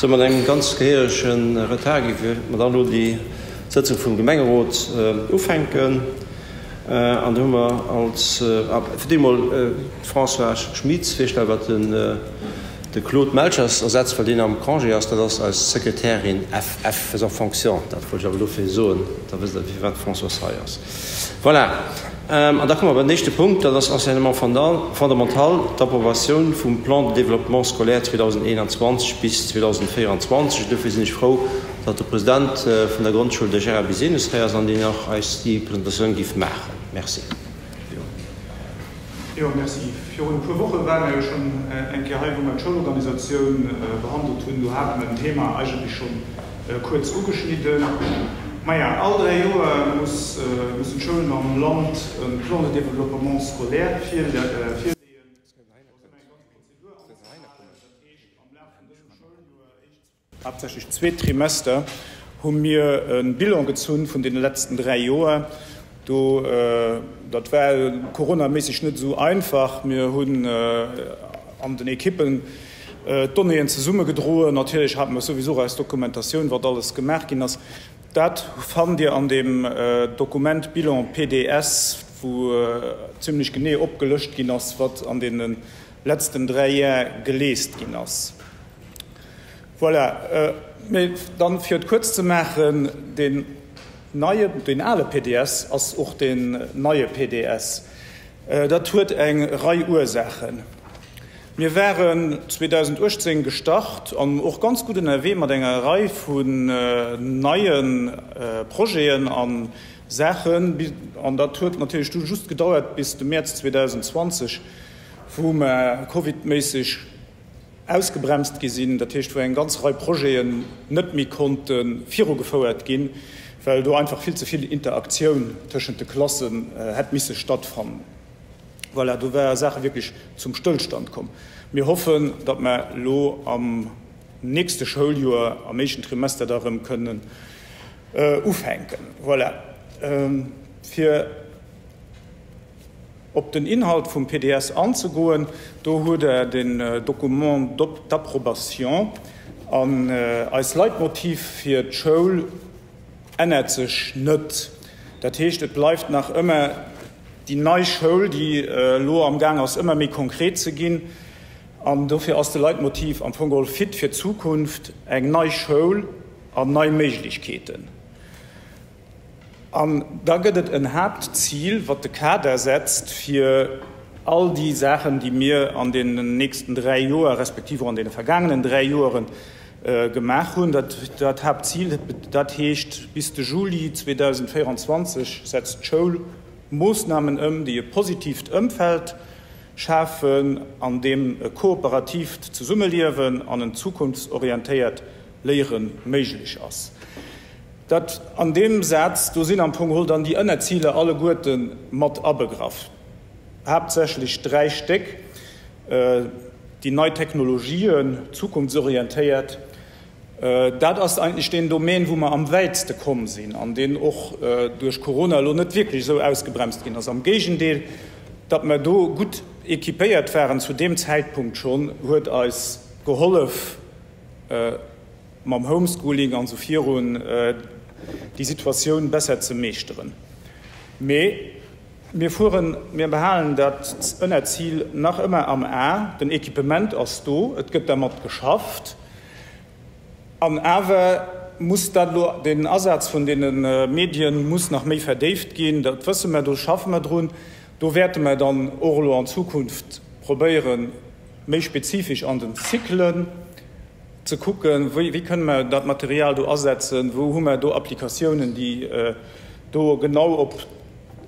Sou, mat engem ganz gehéierege Retard géife mer dann elo déi Sëtzung vum Gemengerot ufänken. An do hu mer als, fir d'éischt emol d'Françoise Schmitz virstellen, wat den de Claude Melchers ersetzt, well deen am Congé ass. Dat ass eis Sekretärin FF, faisant fonction. Dat wollt ech awer dofir soen, da wësst Der, firwat d'Françoise hei ass. Voilà. An da komme mer bei den éischte Punkt, dat ass Enseignement fondamental, d'Approbatioun vum Plan de développement scolaire 2021 bis 2024. Dofir sinn ech frou, datt de President vun der Grondschoul, de Gérard Bisenius, hei ass an deen och eis déi Presentatioun géif maachen. Merci. Jo, merci. Virun e puer Woche ware mer jo schonn eng Kéier hei, wou mer d'Schoulorganisatioun behandelt hunn. Do hate mer den Thema eigentlech schonn kuerz ugeschnidden. Maja, all 3 Joer muss, mussen d'Schoulen am Land e Plan de développement scolaire virleeën. Do ass ëmmer eng ganz Prozedur anzehalen. Dat heescht, am Laf vun dësem Schouljoer, éischt, haaptsächlech zweet Trimester, hu mir e Bilan gezunn vun deene letzten 3 Joer. Do, dat war coronaméisseg net esou einfach. Mir hunn an den Ekippen d'Donnéeën zesummegedroen. Natierlech hate mer souwisou och eis Dokumentatioun, wat alles gemaach ginn ass. Dat fannt Dir an deem Dokument Bilan PDS, wou zimlech genee opgelëscht ginn ass, wat an deene letzten 3 Jar geleest ginn ass. Voilà, mee dann, fir et kuerz ze maachen, deen neie, deen ale PDS ass och deen neie PDS. Dat huet eng Rei Ursaachen. Mir waren 2018 gestart an och ganz gutt ënnerwee mat enger Rei vun neie Projeten a Saachen. An dat huet natierlech du just gedauert bis de Mäerz 2020, wou mer covidméisseg ausgebremst gi sinn, dat heescht wou eng ganz Rei Projeten net méi konnte virugefouert ginn, well do einfach vill ze vill Interaktioun tëschent de Klassen hätt misse stattfannen. Voilà, do ware Saache wierklech zum Stëllstand komm. Mir hoffen, datt mer elo am nächste Schouljoer, am éischten Trimester da erëm kënnen ufänken. Voilà, fir. Op den Inhalt vum PDS anzegoen, do hutt Der den Document d'approbation. An eist Leitmotiv fir d'Schoul ännert sech net. Dat heescht, et bleift nach ëmmer déi nei Schoul, déi elo amgaang ass, ëmmer méi konkret ze ginn. An dofir ass de Leitmotiv am Fong geholl Fit fir d'Zukunft, eng nei Schoul an nei Méiglechkeeten. An da gëtt et en Haaptzil, wat de Kader setzt fir all déi Saachen, déi mir an deenen nächsten 3 Joer, respektiv och an deene vergaangenen 3 Joere gemaach hunn. Dat Haaptzil, dat heescht, bis de Juli 2024 setzt d'Schoul Moossnamen ëm, déi e positiivt Ëmfeld schafen, an deem e kooperatiivt Zesummeliewen an en zukunftsorientéiert Léiere méiglech ass. Dat an deem Saz, do sinn am Fong geholl dann déi Ënnerziler alleguerte mat abegraff, haaptsächlech 3 Stéck, déi nei Technologien, zukunftsorientéiert, dat ass eigentlech deen Domän, wou mer am wäitste komm sinn an deen och duerch Corona elo net wierklech esou ausgebremst ginn ass. Am Géigendeel, datt mer do gutt équipéiert waren zu deem Zäitpunkt schonn, huet eis gehollef, mam Homeschooling an esou virun déi Situatioun besser ze meeschteren. Mee mir fueren, mir behalen dat Ënnerzil nach ëmmer am A, den Equipement ass do, et gëtt dermat geschafft. An awer muss dat elo, den Asaz vun deene Medien muss nach méi verdéift ginn, dat wësse mer, do schaffe mer drun. Do wäerte mer dann och elo an Zukunft probéieren, méi spezifesch an den Zyklen ze kucken, wéi kënne mer dat Material do asetzen, wou hu mer do Applikatiounen, déi do genau op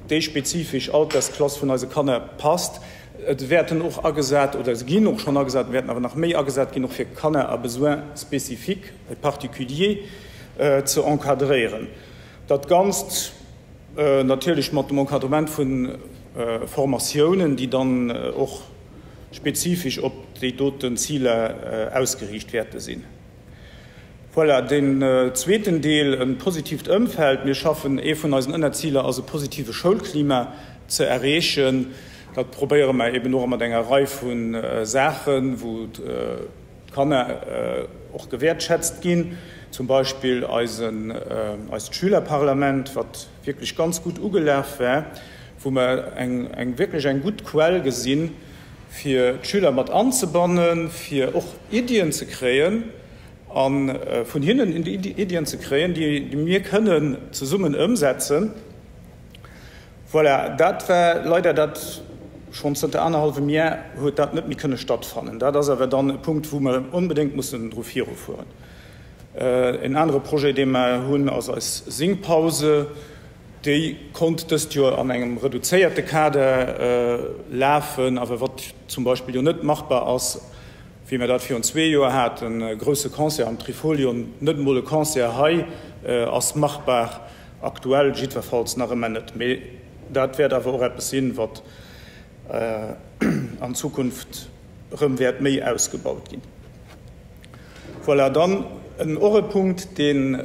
déi spezifesch Altersklass vun eise Kanner passt. Et wäerten och agesat, oder se ginn och schonn agesat, wäerten awer nach méi agesat ginn, och fir Kanner à besoins spécifiques et particuliers ze encadréieren. Dat Ganzt natierlech mat dem Encadrement vu Formatiounen, déi dann och spezifesch op déi doten Ziler ausgeriicht wäerte sinn. Voilà, deen zweeten Deel, e positiivt Ëmfeld. Mir schaffen, ee vun eisen Ënnerziler ass e positive Schoulklima ze erreechen. Dat probéiere mer eben och mat enger Rei vu Saachen, wou. d'Kanner och gewäertschätzt ginn. Zum Beispill eisen, eist Schülerparlament, wat wierklech ganz gutt ugelaf war, wou mer eng, eng wierklech eng gutt Quell gesinn, fir d'Schüler mat anzebannen, fir och Iddien ze kréien a vun hinnen Iddien ze kréien, déi mir kënnen zesummen ëmsetzen. Voilà, dat war leider dat schonn zënter anerhallwem Jar huet dat net méi kënne stattfannen. Dat ass awer dann e Punkt, wou mer onbedéngt mussen dru virufueren. En anere Projet, dee mer hunn, ass eis Singpause. Déi konnt dëst Joer an engem reduzéierte Kader lafen, awer wat zum Beispill jo net machbar ass, wéi mer dat virun zwee Joer haten, e grousse Concert am Trifolion, net emol e Concert hei ass machbar, aktuell jiddwerfalls nach ëmmer net. Mee dat wäert awer och eppes sinn, wat an Zukunft erëm wäert méi ausgebaut ginn. Voilà, dann och e Punkt, deen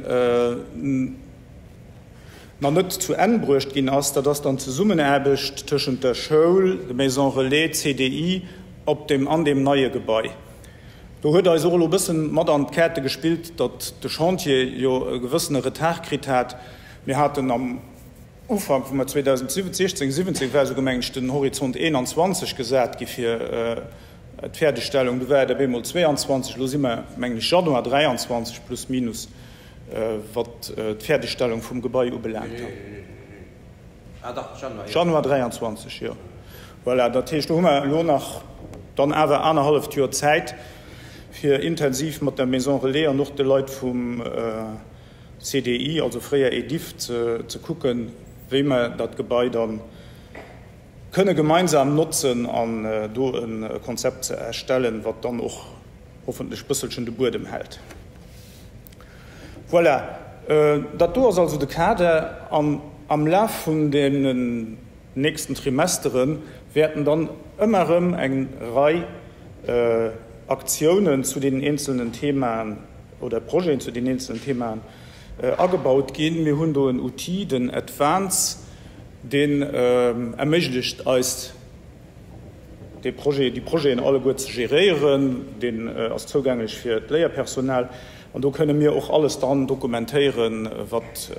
nach net zu Enn bruecht ginn ass, dat ass dann d'Zesummenaarbecht tëschent der Schoul, de Maisons Relais, CDI op deem, an deem neie Gebai. Do huet eis och elo e bëssen mat an d'Kaarte gespillt, datt de Chantier jo e gewëssene Retard kritt hat. Mir haten am Ufank, wou mer 2016, 17 war esouguer, mengen ech, den Horizont 21 gesat gi fir d'Fäerdegstellung, du war et op eemol 22, elo si mer, mengen ech, Januar 23 plus minus. Wat d'Fäerdegstellung vum Gebai ubelaangt. Januar 23, jo. Voilà, dat heescht, do hu mer elo nach dann awer anerhalleft Joer Zäit, fir intensiv mat der Maison Relais an och de Leit vum CDI, also fréier EDIFF, ze kucken, wéi mer dat Gebai da kënne gemeinsam notzen an do e Konzept ze erstellen, wat dann och hoffentlech bësselchen de Buedem hält. Voilà, dat do ass also de Kader. An am Laf vun deenen nächsten Trimestere wäerten dann ëmmer erëm eng Rei Aktiounen zu deenen eenzelnen Themaen oder Projeten zu deenen eenzelnen Themaen agebaut ginn. Mir hunn do en Outil, den Advance, deen erméiglecht eis, dee Projet, déi Projeten alleguer ze geréieren. Deen ass zougänglech fir d'Léierpersonal an do kënne mir och alles dran dokumentéieren, wat,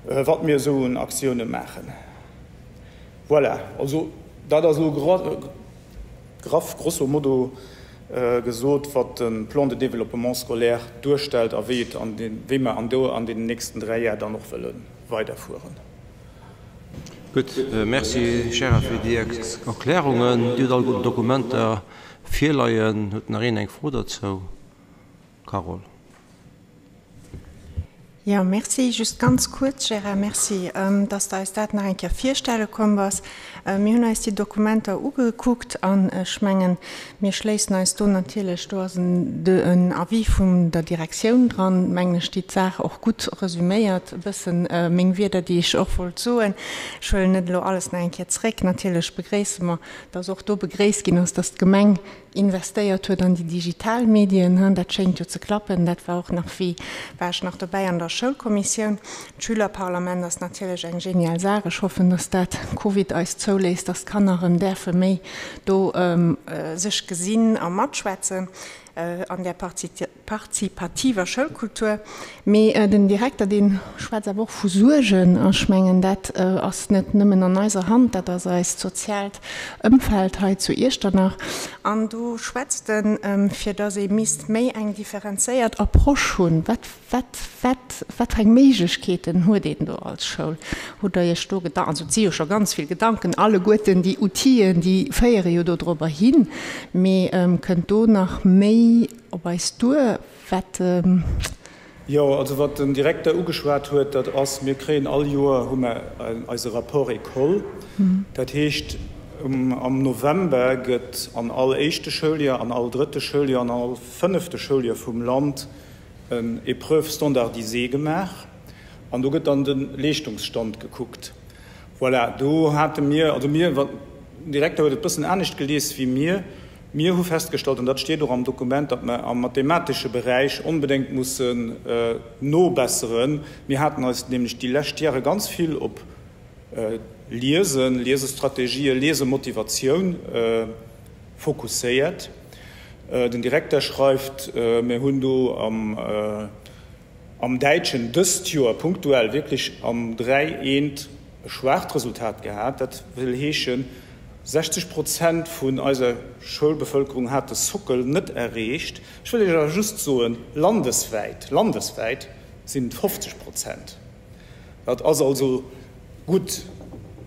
wat mir esou un Aktioune maachen. Voilà, also dat ass elo graff, grosso modo gesot, wat de Plan de développement scolaire duerstellt a wéi et an dee, wéi mer an do an deenen nächsten 3 Jar dann och wëlle weiderfueren. Gutt, Merci Gérard fir déi Erklärungen. Dir hutt alleguerten d'Dokumenter virleien. Huet nach een eng Fro dozou? Carole. Jo, merci. Just ganz kuerz, Gérard, merci, dass de eis dat nach eng Kéier virstelle komm bass. Mir hunn eis déi Dokumenter ugekuckt an ech mengen, mir schléissen eis do natierlech, do ass en Avis vun der Direktioun dran, mengen ech, déi d'Saach och gutt resüméiert, e bëssen meng Wierder, déi ech och wollt soen. Ech huelen net elo alles nach eng Kéier zréck. Natierlech begréisse mer, dass och do begréisst ginn ass, dass d'Gemeng investéiert huet an déi digital Medien, dat schéngt jo ze klappen, dat war och nach wéi war ech nach dobäi an der Schoulkommissioun. D'Schülerparlament ass natierlech eng genial Saach. Ech hoffen, dass dat Covid eis zouléisst, dass d'Kanner erëm däerfe méi do sech gesinn a matschwätzen an där partizipativer Schoulkultur. Mee den Direkter, dee schwätzt awer och vu Suergen. A ech mengen, dat ass net nëmmen an eiser Hand, dat ass eist soziaalt Ëmfeld hei zu Iechternach. An do schwätzt en, fir datt ee misst méi eng differenzéiert Approche hunn. Wat, wat, wat, wat fir eng Méiglechkeeten huet een do als Schoul? Hutt Der Iech do Gedanken, also et si jo scho ganz vill Gedanken, alleguerten déi Outile, déi féiere jo dodrobber hin, mee kënnt do nach méi op eis duer? Wat. Jo, also wat den Direkter ugeschwat huet, dat ass, mir kréien all Joer, hu mer eise Rapport école. Dat heescht, am November gëtt an all éischte Schouljoer, an all drëtte Schouljoer an all fënnefte Schouljoer vum Land en Épreuve standardisée gemaach an do gëtt dann de Leeschtungsstand gekuckt. Voilà, do hate mir, also mir, den Direkter huet et e bëssen anescht gelies wéi mir, Mir hu festgestallt, an dat steet och am Dokument, datt mer am mathematesche Beräich onbedéngt mussen nobesseren. Mir haten eis nämlech déi lescht Jahre ganz vill op Liesen, Liesestrategien, Liesemotivatioun fokusséiert. Den Direkter schreift, mir hunn do am am Däitschen dëst Joer punktuell wierklech am 3 eent e schwaacht Resultat gehat. Dat wëll heeschen, 60 Prozent vun eiser Schoulbevëlkerung hat de Sockel net erreecht. Ech wëll Iech awer just soen, landeswäit, landeswäit sinn et 50 Prozent. Dat ass also gutt.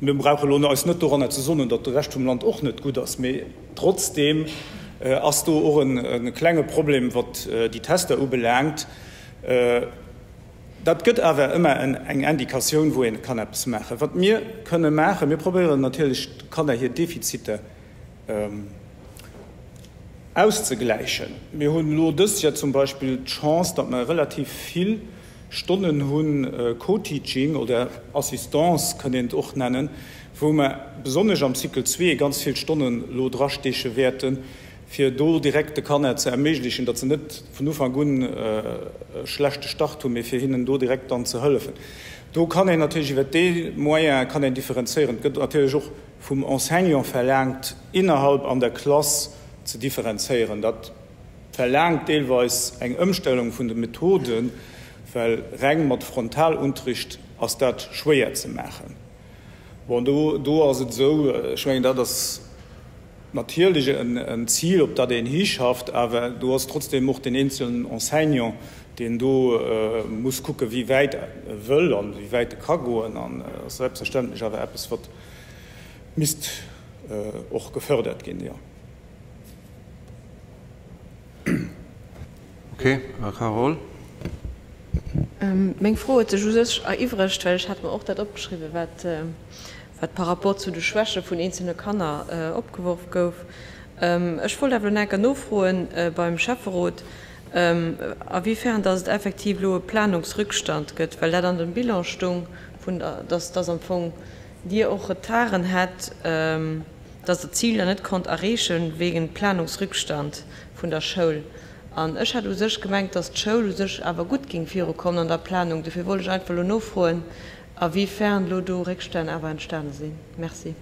Mir brauche elo eis net doranner ze sonnen, datt de Rescht vum Land och net gutt ass, mee trotzdeem ass do och e klenge Problem, wat déi Tester ubelaangt. Dat gëtt awer ëmmer eng Indikatioun, wou ee kann eppes maachen. Wat mir kënne maachen, Mir probéieren natierlech, de Kanner hir Defiziter auszegläichen. Mir hunn elo dëst Joer zum Beispill d'Chance, datt mer relativ vill Stonnen hunn, Co-Teaching oder Assistance kënnt een et och nennen, wou mer besonnesch am Cycle zwee ganz vill Stonnen elo drasteeche wäerten, fir do direkt de Kanner ze erméiglechen, datt se net vun Ufank un e schlechte Start hunn, mee fir hinnen do direkt dann ze hëllefen. Do kann een natierlech iwwert dee Moyen kann een differenzéieren. Et gëtt natierlech och vum Enseignant verlaangt, innerhalb an der Klass ze differenzéieren. Dat verlaangt deelweis eng Ëmstellung vun de Methoden, well reng mat Frontalunterricht ass dat schwéier ze maachen. Bon, do, do ass et esou, ech mengen, dat ass natierlech en Zil, op dat een hischafft, awer do ass trotzdeem och den eenzelnen Enseignant, deen do muss kucken, wéi wäit e wëll an wéi wäit e ka goen. An ass selbstverständlech awer eppes, wat misst och gefördert ginn, jo. Ok, Carole. Meng Fro huet sech u sech eriwwregt, well ech hat mer och dat opgeschriwwen, wat, wat par rapport zu de Schwäche vun eenzelne Kanner opgeworf gouf. Ech wollt awer elo nach eng Kéier nofroen beim Schäfferot, a-wiefern dass et effektiv elo e Planungsrückstand gëtt, well dat an dem Bilan stung, vun der, dass, dass am Fong Dir och Retarden hätt, dass Der d'Ziler net konnt erreechen wegen Planungsrückstand vun der Schoul. An ech hat u sech gemengt, dass d'Schoul u sech awer gutt géing virukommen an der Planung. Dofir wollt ech einfach elo nofroen, a-wiefern elo do Réckstänn awer entstane sinn. Merci.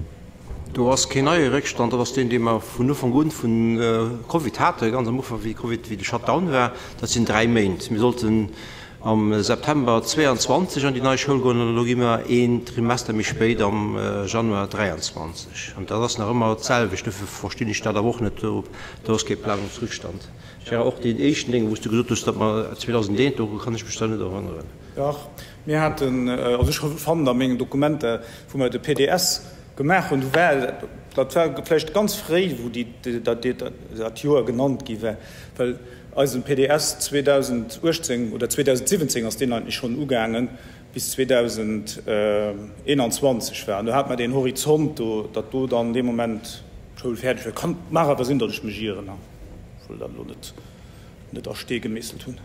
Do ass keen neie Réckstand. Dat ass deen, dee mer vun Ufank un vun Covid haten, ganz am Ufank, wéi Covid, wéi de Shutdown war. Dat sinn 3 Méint. Mir sollten am September 22 an déi nei Schoul goen an elo gi mer een Trimester méi spéit am Januar 23. An dat ass nach ëmmer d'selwecht. Dofir verstinn ech dat awer och net. Do ass kee Planungsrückstand. Gérard, och deen éischten Ding, wou s du gesot hues, datt mer 2001, doru kann ech mech da net erënneren. Dach, mir haten, also ech fannen a mengen Dokumenter, wou mer de PDS gemaach hunn, do war, dat war vläicht ganz fréi, wou déi, dat Joer genannt gi war, well Eisen PDS 2018 oder 2017 ass deen eigentlech schonn ugaangen, bis 2021 war. An do hat mer deen Horizont do, datt do dann dee Moment d'Schoul fäerdeg wär. Kann, mag awer sinn, datt ech mech ieren a wëll dat elo net, net a Stee gemeesselt hunn.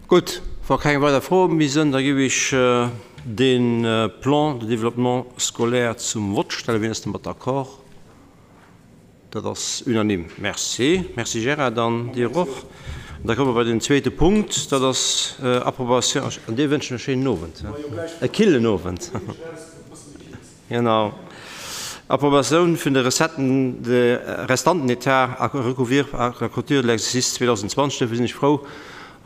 Gutt, wa keng weider Froe méi sënn, da géif ech dee Plan de développement scolaire zum Vott stellen. Wien ass domat d'accord? Dat ass unanime. Merci. Merci Gérard, an dir och. An da komme mer bei den zweete Punkt, dat ass Approbation, an dir wënschen e schéinen Owend, e killen Owend. Genau. Approbatioun vun de Recetten de restanten État à recouvrir à la clôture de l'exercice 2020. Duerfir sinn ech frou,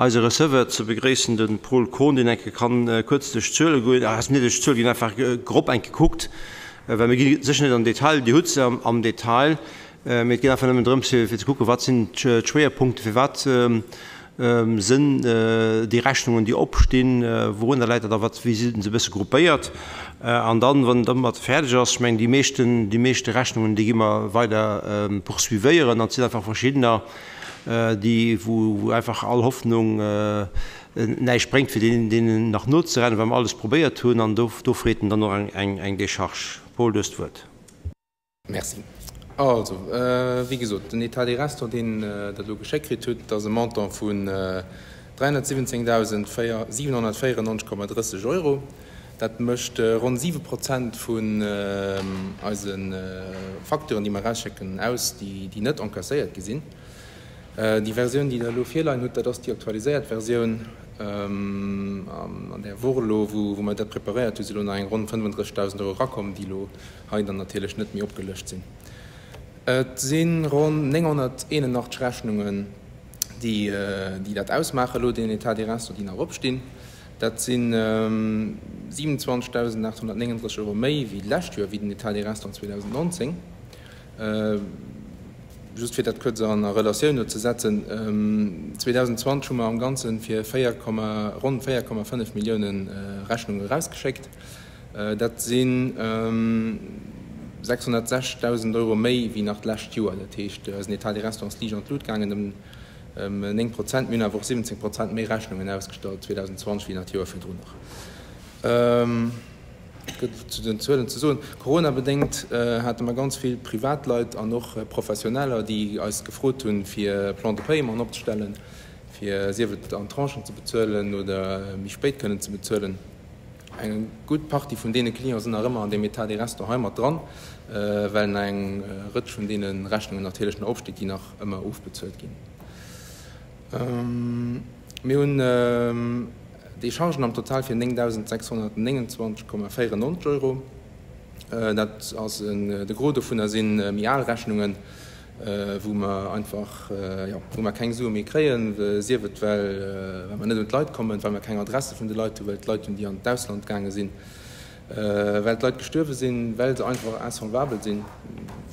eise Receveur ze begréissen, de Paul Kohn, deen eng Kéier kann kuerz duerch d'Zuele goen, net duerch d'Zuele ginn, einfach grob eng Kéier kuckt, Well mir gi sécher net am Detail, Dir hutt se am Detail, mee et geet einfach nëmmen drëms, fir ze kucken, wat sinn d'Schwéierpunkte, firwat sinn déi Rechnungen, déi opstinn, wourunner läit dat a wat, wéi si se e bësse gruppéiert. An dann, wann en domat fäerdeg ass, ech mengen, déi meeschten, déi meeschte Rechnungen, déi gi mer weider poursuivéieren an et sinn einfach verschiddener, déi, wou einfach all Hoffnung näischt bréngt, fir deenen nach nozerennen, well mer alles probéiert hunn, an do freet en dann och eng Décharge. Paul, du hues d'Wuert. Merci. Also, wéi gesot, den État des restants, deen Der elo geschéckt kritt hutt, ass e Montant vun 317.794,30 Euro. Dat mécht ronn 7 Prozent vun eise Facturen, déi mer erausschécken, aus, déi net encasséiert gi sinn. Déi Versioun, déi Der elo virleien hutt, dat ass déi aktualiséiert Versioun. An där Woch elo, wou mer dat preparéiert hunn, si elo nach eng ronn 35.000 Euro erakomm, déi elo hei dann natierlech net méi opgelëscht sinn. Et si ronn 981 Rechnungen, déi dat ausmaachen elo, deen État des restants, déi nach opstinn. Dat si 27.839 Euro méi wéi d'lescht Joer, wéi den État des restants 2019. Just fir dat kuerz a Relatioun elo ze setzen, 2020 hu mer am Ganze fir ronn 4,5 Millioune Rechnunge erausgeschéckt. Dat si 606.000 Euro méi wéi nach d'lescht Joer. Dat heescht, eisen État des restants ass liicht an d'Lut gaangen, ëm 9 Prozent. Mir hunn awer och 17 Prozent méi Rechnungen ausgestallt 2020 wéi nach d'Joer virdrun nach. Et gëtt zu den Zuelen ze soen, Corona-bedéngt hate mer ganz vill Privatleit an och Professioneller, déi eis gefrot hunn, fir Plan de paiement opzestellen, fir sief et an Tranchen ze bezuelen oder méi spéit kënnen ze bezuelen. Eng gutt Partie vun deene Clienten sinn nach ëmmer an deem État des restants hei mat dran, well nach eng Rëtsch vun deene Rechnungen natierlech nach opsteet, déi nach ëmmer ofbezuelt ginn. Mir hunn Dechargen am Total fir 9.629,94 Euro. Dat ass en, de Gros dovunner si méi al Rechnungen, wou mer einfach, jo, wou mer keng Sue méi kréien, sief et well well mer net un d'Leit kommen, well mer keng Adresse vun de Leit hunn, well d'Leit hunn, déi an d'Ausland gaange sinn, well d'Leit gestuerwe sinn, well se einfach insolvabel sinn,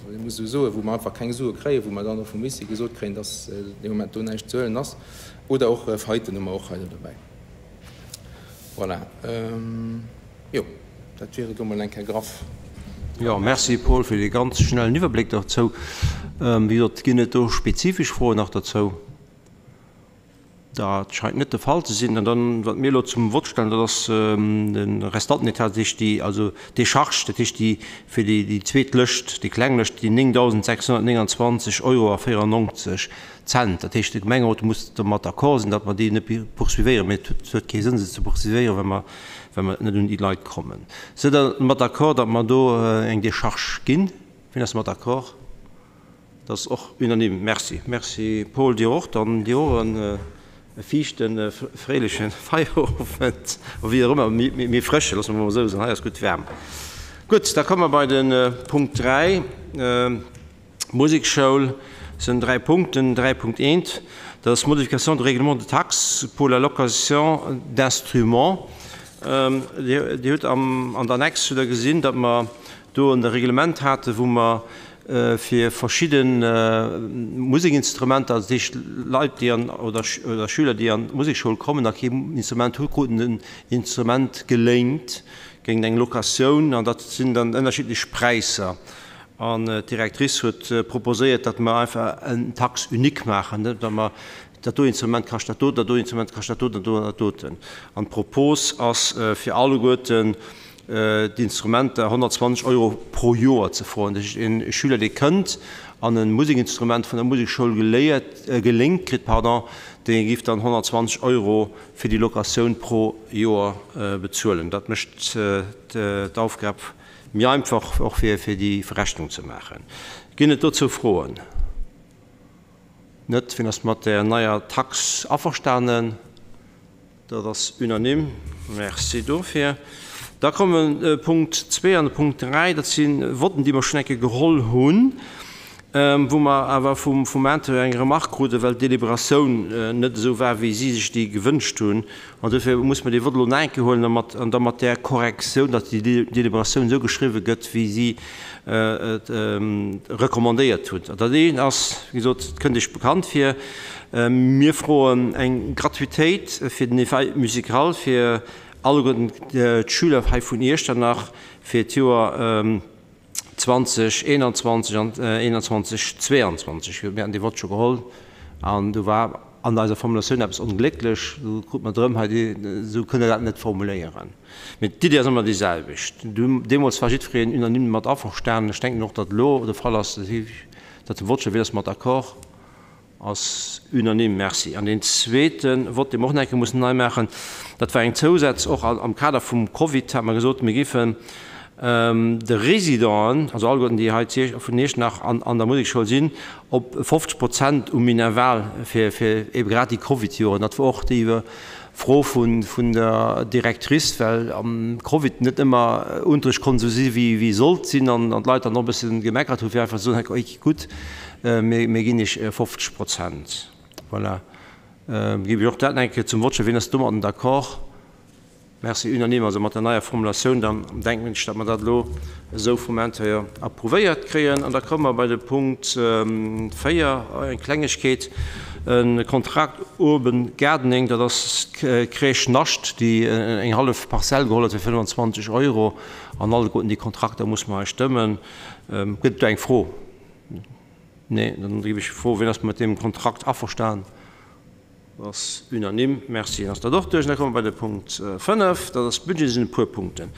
ech muss esou soen, wou mer einfach keng Sue kréien, wou mer dann och vum Huissier gesot kréien, dass dee Moment do näischt ze huelen ass, oder och Faillitten hu mer och hei do dobäi. Voilà, jo, dat wier et elo mol eng Kéier graff. Jo, merci Paul fir dee ganz schnellen Iwwerbléck dozou. Wéi gesot, ginn et do spezifesch Froen nach dozou? Dat scheint net de Fall ze sinn. An dann, wat mir elo zum Vott stellen, dat ass de Restantenetat, dat heescht déi, also d'Décharge, dat heescht déi fir déi, déi zweet Lëscht, déi kleng Lëscht, déi 9.629 Euro a 94 Cent. Dat heescht, de Gemengerot muss domat d'accord sinn, datt mer déi net poursuivéieren. Mee et huet kee Sënn, se ze poursuivéieren, wa mer, wa mer net un déi Leit kommen. Sidd Der domat d'accord, datt mer do eng Décharge ginn? Wien ass domat d'accord? Dat ass och unanime. Merci. Merci Paul, dir och. Dann dir och e fiichten, fréileche Feierowend, oder wéi och ëmmer, méi frësche, loosse mer emol esou soen, hei ass gutt waarm. Gutt, da komme mer bei de Punkt 3, Musekschoul. Et sinn dräi Punkten. 3.1, dat ass Modification du règlement de taxes pour la location d'instruments. Dir hutt an der Annex hutt Der gesinn, datt mer do e Reglement haten, wou mer fir verschidde Musekinstrumenter, also dat heescht Leit, déi an, oder Schüler, déi an d'Musekschoul kommen a keen Instrument hu kruten en Instrument geléint géint eng Locatioun an dat sinn dann ënnerschiddlech Präisser. An d'Directrice huet proposéiert, datt mer einfach en Taxe unique maachen, datt mer dat do Instrument kascht dat do, dat do Instrument kascht dat do, dat do an dat doten. An d'Propos ass fir alleguerten d'Instrumenter 120 Euro pro Joer ze froen. Dat heescht, e Schüler, dee kënnt an e Musekinstrument vun der Musekschoul geléiert, geléint kritt, pardon, dee géif dann 120 Euro fir déi Locatioun pro Joer bezuelen. Dat mécht d'Aufgab méi einfach, och fir déi Verrechnung ze maachen. Ginn et dozou Froen? Net? Wien ass mat där neier Tax averstanen? Dat ass unanime. Merci dofir. Da kommen de Punkt 2 an de Punkt 3. Dat si Votten, déi mer schonn eng Kéier geholl hunn, wou mer awer vum Intérieur eng Remarque kruten, well d'Deliberatioun net esou war, wéi si sech déi gewënscht hunn. An dofir muss mer dee Vott elo nach eng Kéier huelen a mat, an da mat där Korrektioun, datt déi Deliberatioun esou geschriwwen gëtt, wéi si et recommandéiert hunn. An dat eent ass, wéi gesot, et kënnt Iech bekannt vir, Mir froen eng Gratuitéit fir den Éveil musical fir alleguerten d'Schüler hei vun Iechternach fir d'Joer 2021 an 21, 22. Mir haten dee Vott scho geholl an do war an eiser Formulatioun eppes onglécklech. Do krute mer drëm, hei, esou kënnt Der dat net formuléieren. Mee d'Iddi ass ëmmer déi selwecht. Deemools war jiddwereen unanime mat averstanen. Ech denken och, datt elo de Fall ass, datt de Vott scho wier. Ass mat d'accord? Ass unanime. Merci. An deen zweete Vott, dee mer och nach eng Kéier mussen nei maachen, dat war eng Zousätz, och am Kader vum Covid hate mer gesot, mir géifen. De Résidenten, also alleguerten déi hei zu vun Iechternach an an der Musekschoul sinn, op 50 Prozent um Minerval fir fir ebe grad déi Covid-Joren. Dat wor och déi Fro vun vun der Directrice, well am Covid net ëmmer Unterrecht konnt esou si wéi wéi sollt sinn an an d'Leit dann och e bësse gemeckert hu fir einfach ze soen, ok gutt, mir mir ginn iech 50 Prozent. Voilà. Géif ech och dat nach eng Kéier zum Vott stellen. Wien ass domadden d'accord? Merci. Unanime, also mat der neier Formulatioun. Dann denken ech, datt mer dat elo esou vum Intérieur approuvéiert kréien. An da komme mer bei de Punkt 4, eng Klengegkeet, e Kontrakt Urban Gardening, dat ass d'Crèche Nascht, déi eng hallef Parzell geholl huet fir 25 Euro. An alleguerten déi Kontrakter musse mer hei stëmmen. Gëtt et do eng Fro? Nee, dann géif ech froen, wien ass mat deem Kontrakt averstan? Ass unanime. Merci. Dann ass dat och duerch. An da komme mer bei de Punkt 5, dat ass Budget. Et sinn e puer Punkten.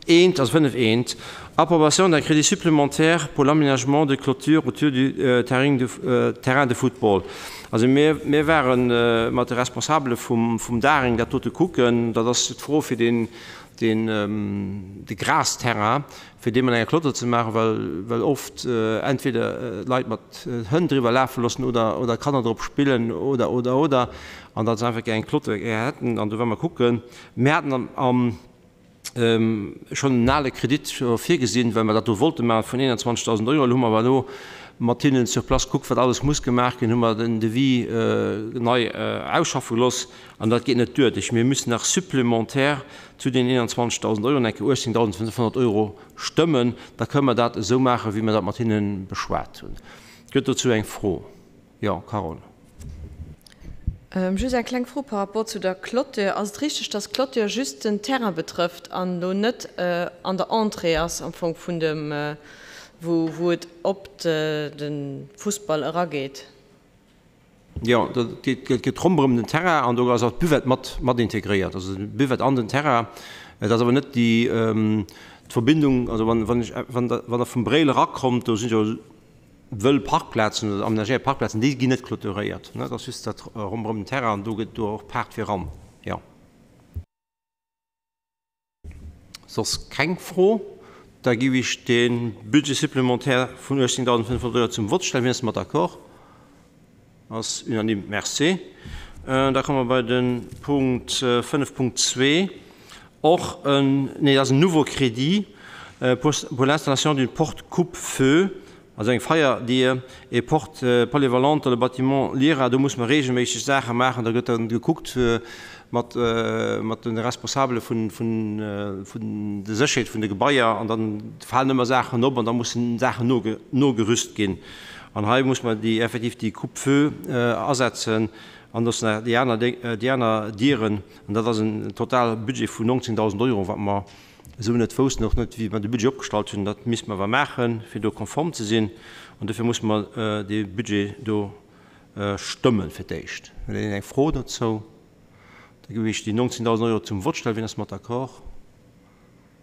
Eent, also 5 eent, Approbation d'un crédit supplémentaire pour l'aménagement de clôtures autour du terrain de, terrain de football. Also mir, mir ware mat de Responsabele vum, vum Daring dat dote kucken. Dat ass d'Fro fir deen, deen, de Grasterrain, fir dee mat enger Clôture ze maachen, well, well oft entweder d'Leit mat Hënn driwwer lafe loossen oder, oder Kanner drop spillen oder, oder, oder, an datt se einfach gär eng Clôture gär hätten. An do ware mer kucken. Mir haten am, am schonn en ale Kredit virgesinn, well mer dat do wollte maachen, vun 21.000 Euro. Elo hu mer awer elo mat hinnen sur place gekuckt, wat alles muss gemaach ginn, hu mer den Devis nei ausschaffe gelooss an dat geet net duer. Mir müssen nach supplémentaire zu den 21.000 Euro enke 18.500 Euro stëmmen, da kënnen mer dat esou maachen, wéi mer dat mat hinne beschwat hunn. Gëtt dozou eng Fro? Jo, Carole. Just eng kleng Fro par rapport zu der Clôture. Ass et richteg, dass d'Clôture just den Terrain betrëfft an elo net an der Entrée ass am Fong vun dem, wou et op de Fussball erageet? Jo, dat geet ronderëm den Terrain an do ass och d'Buvette mat mat integréiert, also d'Buvette an den Terrain. Et ass awer net déi d'Verbindung, also wann wann ech wann der wann der vum Bréil erakommt, do sinn jo wëll Parkplazen oder amenagéiert Parkplazen, déi ginn net clôturéiert, ne, dat ass just dat ronderëm den Terrain an do gëtt do och Paart fir eran, jo. Soss keng Fro? Da giff ech de Budget supplémentaire vun 18.500 Euro zum Vott stellen. Wien ass domat d'accord? Ass unanime. Merci. Da komme mer bei de Punkt 5.2, och en, nee, dat ass en nouveau Crédit pour l'installation d'une porte coupe-feu. Also eng Feierdier, et porte polyvalente dans le bâtiment Lyra, do muss mer regelméisseg Saache maachen, da gëtt dann gekuckt mat mat de Responsabele vun vun der Sécherheet vun de Gebaier an dann falen ëmmer Saachen op an da mussen Saachen noge nogerüst ginn. An hei muss mer déi effektiv déi Coupe-feu asetzen an dass nach déi aner déi aner Dieren an dat ass en total Budget vun 19.000 Euro wat mer esou net woussten, och net wéi mer de Budget opgestallt hunn. Dat misste mer awer maachen, fir do konform ze sinn. An dofir musse mer dee Budget do stëmmen fir d'éischt. Huet een eng Fro dozou? Da géif ech déi 19.000 Euro zum Vott stellen. Wien ass mat d'accord?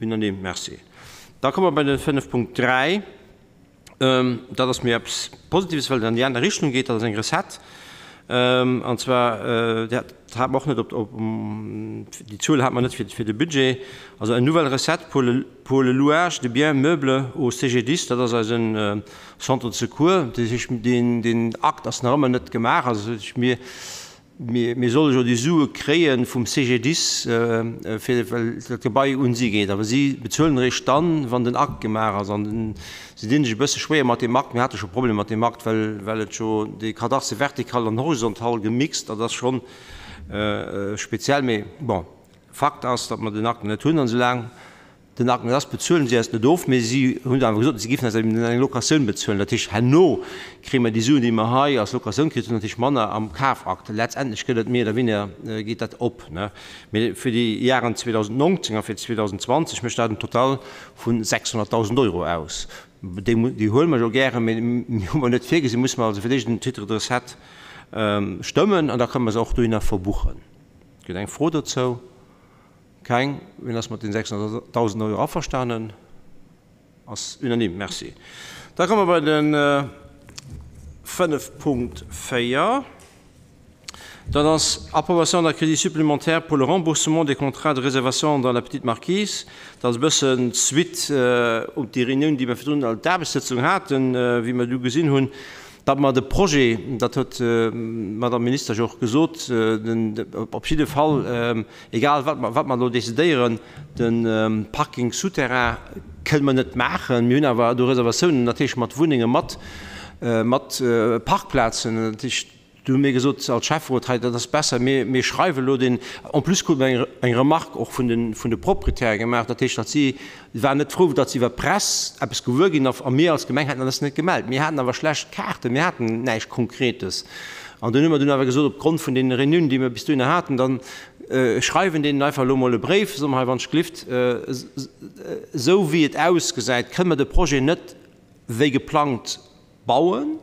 Unanime. Merci. Da komme mer bei de 5.3. Dat ass méi eppes Positives, well et an déi aner Richtung geet. Dat ass eng Recette, an zwar, dat hate mer och net op, déi Zuel hate mer net fir de Budget, also eng nouvelle recette pour le, pour le louage de biens meubles au CGDIS, dat ass eise Centre de secours. Dat heescht, deen, deen Akt ass nach ëmmer net gemaach. Also mir Mir solle jo déi Sue kréie vum CGDIS, fir well dat Gebai un si geet. Awer si bezuelen eréischt dann, wann den Akt gemaach ass. An si dinn sech e bësse schwéier mat deem Akt. Mir hate scho Problemer mat deem Akt, well well et jo dee Kadaster vertikal an horizontal gemixt. Dat ass schonn speziell. Mee bon, Fakt ass, datt mer den Akt net hunn. An esoulaang Den Akt net ass, bezuelen si eis net of, mee si hunn awer gesot, si géifen eis eben eng Locatioun bezuelen. Dat heescht, herno kréie mer déi Suen, déi mer hei als Locatioun kritt hunn, natierlech manner am Kafakt. Letztendlech gëtt et méi oder weniger geet dat op. Mee fir déi Jaren 2019 a fir 2020 mécht dat en Total vu 600.000 Euro aus. Déi déi huele mer jo gären, mee mir hu mer net virgesinn, musse mer also fir d'éischt den Titre de recette stëmmen an da kënne mer se och dohinner verbuchen. Gëtt eng Fro dozou? Keng. Wien ass mat den 600.000 Euro averstanen? Ass unanime. Merci. Da komme mer bei de 5.4. Dat ass Approbation d'un crédit supplémentaire pour le remboursement des contrats de réservation dans la Petite Marquise. Dat ass e bëssen d'Suite op déi Reunioun, déi mer virdrun als Aarbechtssëtzung haten, wéi mer du gesinn hunn, datt mer de Projet, dat huet d'Madame Minister jo och gesot, den, op jidde Fall, egal wat mer, wat mer elo decidéieren, de Parking souterrain kënne mer net maachen. Mir hunn awer do Reservatiounen natierlech mat Wunnenge mat, mat Parkplazen. Dat heescht, Du hu mir gesot als Schäfferot, hei dat ass besser, mir, mir schreiwen elo deen, en plus krute mer eng, eng Remarque och vun de, vun de Proprietäre gemaach, dat heescht, datt si waren net frou, datt se iwwer d'Press eppes gewuer ginn a mir als Gemeng hätten eis net gemellt. Mir haten awer schlecht Kaarten, mir haten näischt Konkretes. An dunn hu mer dunn awer gesot, opgrond vun deene Reuniounen, déi mer bis dohinner haten, dann schreiwen deenen einfach elo emol e Bréif, soe mer hei, wann ech glift, esou wéi et ausgesäit, kënne mer de Projet net wéi geplangt Bauen.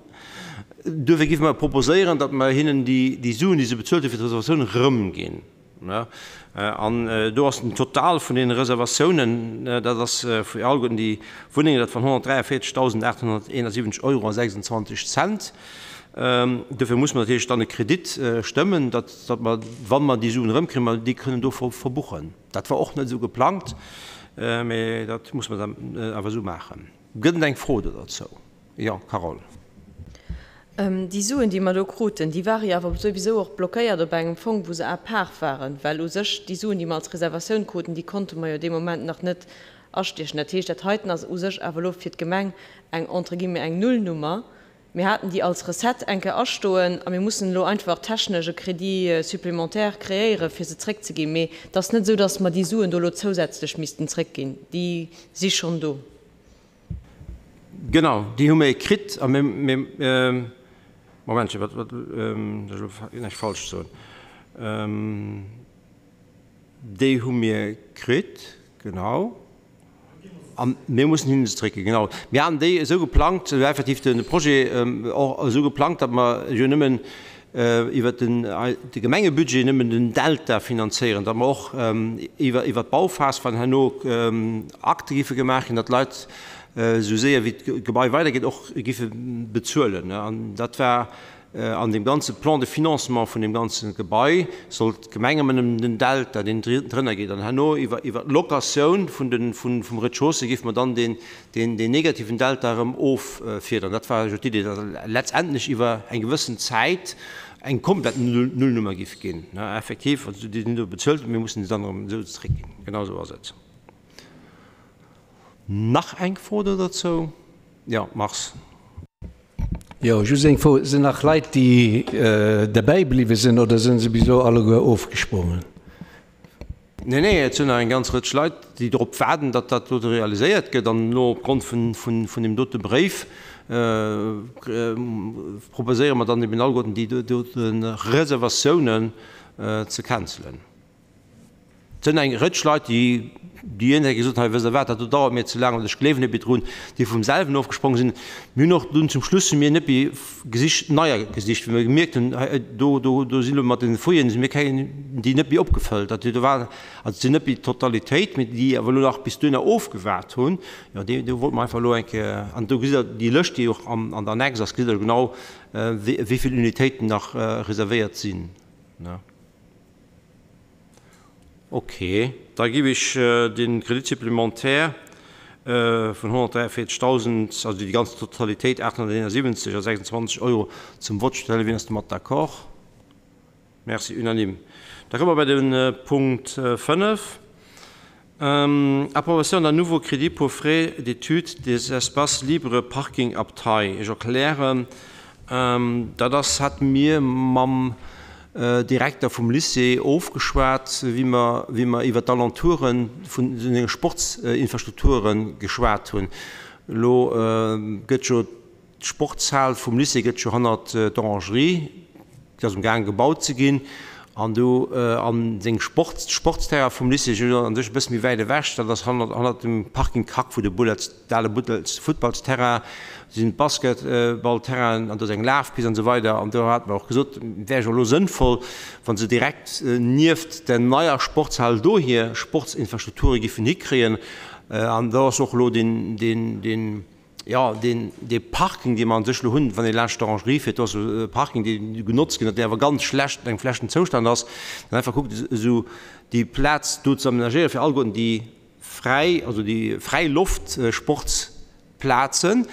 Duerfir géife mer proposéieren, datt mer hinnen déi Suen, déi se bezuelt hu fir d'Reservatioun, erëmginn. An do ass den Total vun deene Reservatiounen, dat ass fir alleguerten déi Wunnengen, dat waren 143.871 Euro a 26 Cent. Duerfir muss mer natierlech dann e Kredit stëmmen, datt mer, wa mer déi Suen erëmkriegen, mer déi kënnen do verbuchen. Dat war och net esou geplangt, mä dat muss mer dann awer esou maachen. Gëtt et eng Fro do derzou? Jo, Carole. Déi Suen, déi mer do kruten, déi ware jo awer souwisou och blockéiert op engem Fong, wou se à part waren, well u sech déi Suen, déi mer als Reservatioun kruten, déi konnte mer jo dee Moment nach net astiechen. Dat heescht, dat heiten ass u sech awer elo fir d'Gemeng eng entre guillemets eng Nullnummer. Mir haten déi als Recette eng Kéier astoen a mir mussen elo einfach technesch e Crédit supplémentaire kreéieren, fir se zréckzeginn. Mee et ass net esou, datt mer déi Suen do elo zousätzlech missten zréckginn. Déi si schonn do. Genau, déi hu mir kritt a mir, mir, Momentchen, wat, wat, dat ech elo näischt falsch soen. Déi hu mir kritt, genau, a mir mussen hinne se zréckginn, genau. Mir haten déi esou geplangt, effektiv de Projet och esou geplangt, datt mer jo nëmmen iwwert de Gemengebudget nëmmen den Delta finanzéieren, datt mer och iwwer d'Bauphas, wann herno Akte giffe gemaach ginn, datt d'Leit esou séier wéi d'Gebai weidergeet och giffe bezuelen. An dat war an deem ganze Plan de financement vun deem ganze Gebai, sollt d'Gemeng ëmmer nëmmen den Delta, deen drënner geet, an herno iwwer d'Locatioun vum Rez-de-chaussée giffe mer dann deen deen deen negativen Delta erëm offiederen. Dat war jo d'Idee, datt letztendlech iwwer eng gewëssen Zäit eng komplett Nullnummer giff ginn. Effektiv, also déi sinn do bezuelt, mir mussen se dann erëm esou zréckginn. Genau esou ass et. Nach eng Fro do derzou? Jo, Mars. Jo, just eng Fro, Sinn nach Leit, déi derbäi bliwwe sinn, oder sinn se bis elo alleguer ofgesprongen? Nee, nee, et sinn nach eng ganz Rëtsch Leit, déi drop waarden, datt dat dote realiséiert gëtt. An elo opgrond vun deem dote Bréif proposéiere mer dann eben alleguerten déi dote Reservatiounen ze cancelen. Et sinn eng Rëtsch Leit, déi déi iergendwéi gesot hunn, hei wësst Der wat, dat do dauert mir ze laang oder ech gleewen net méi drun, déi vum selwen ofgesprong sinn. Mir hunn och dunn zum Schluss hu mir net méi gesicht, neier gesicht, wéi mer gemierkt hunn, hei do, do, do sinn elo mat den Fouillen, si mir kréien déi net méi opgefëllt. Dat do war, also et sinn net méi d'Totalitéit, mee déi awer elo nach bis dohinner ofgewaart hunn, jo déi, do wollte mer einfach elo eng Kéier, an do gesitt Der déi Lëscht, déi och an, an der Annex ass, gesitt Der genau, wéi, wéi vill Unitéiten nach reservéiert sinn, ne. Ok, da giff ech den Crédit supplémentaire vun 143.000, also déi ganz Totalitéit 871 a 26 Euro zum Vott stellen. Wien ass domat d'accord? Merci, unanime. Da komme mer bei de Punkt 5. Approbation d'un nouveau crédit pour frais d'étude des espaces libres Parking Abtei. Ech erklären, dat ass, hate mir mam Direkter vum Lycée ofgeschwat, wéi mer, wéi mer iwwert d'Alentoure vun senge Sportsinfrastrukture geschwat hunn. Elo gëtt jo D'Sportshal vum Lycée gëtt jo hannert d'Orangerie, déi ass um gaang gebaut ze ginn, an do an seng Sport, d'Sportsterrain vum Lycée ass jo an sech e bësse méi wäit ewech, dat ass hannert, hannert dem Parking Kack, wou de Bullets, de ale Bullets Futtballsterrain sinn, d'Basketballterrainen an do ass eng Lafpist an esou weider. An do hate mer och gesot, et wär jo elo sënnvoll, wa se direkt nieft der neier Sportshal do hir Sportsinfrastrukture giffen hikréien. An do ass och elo deen, deen, deen. Jo, deen, dee Parking, dee mer an sech elo hunn, wann ee laanscht d'Orangerie fiert, do ass e Parking, dee genotzt gëtt, dee awer ganz schlecht, an engem schlechten Zoustand ass, dann einfach kuckt, esou déi Plaz do ze amenagéieren, fir alleguerten déi fräi, also déi fräi Loft-Sportsplazen.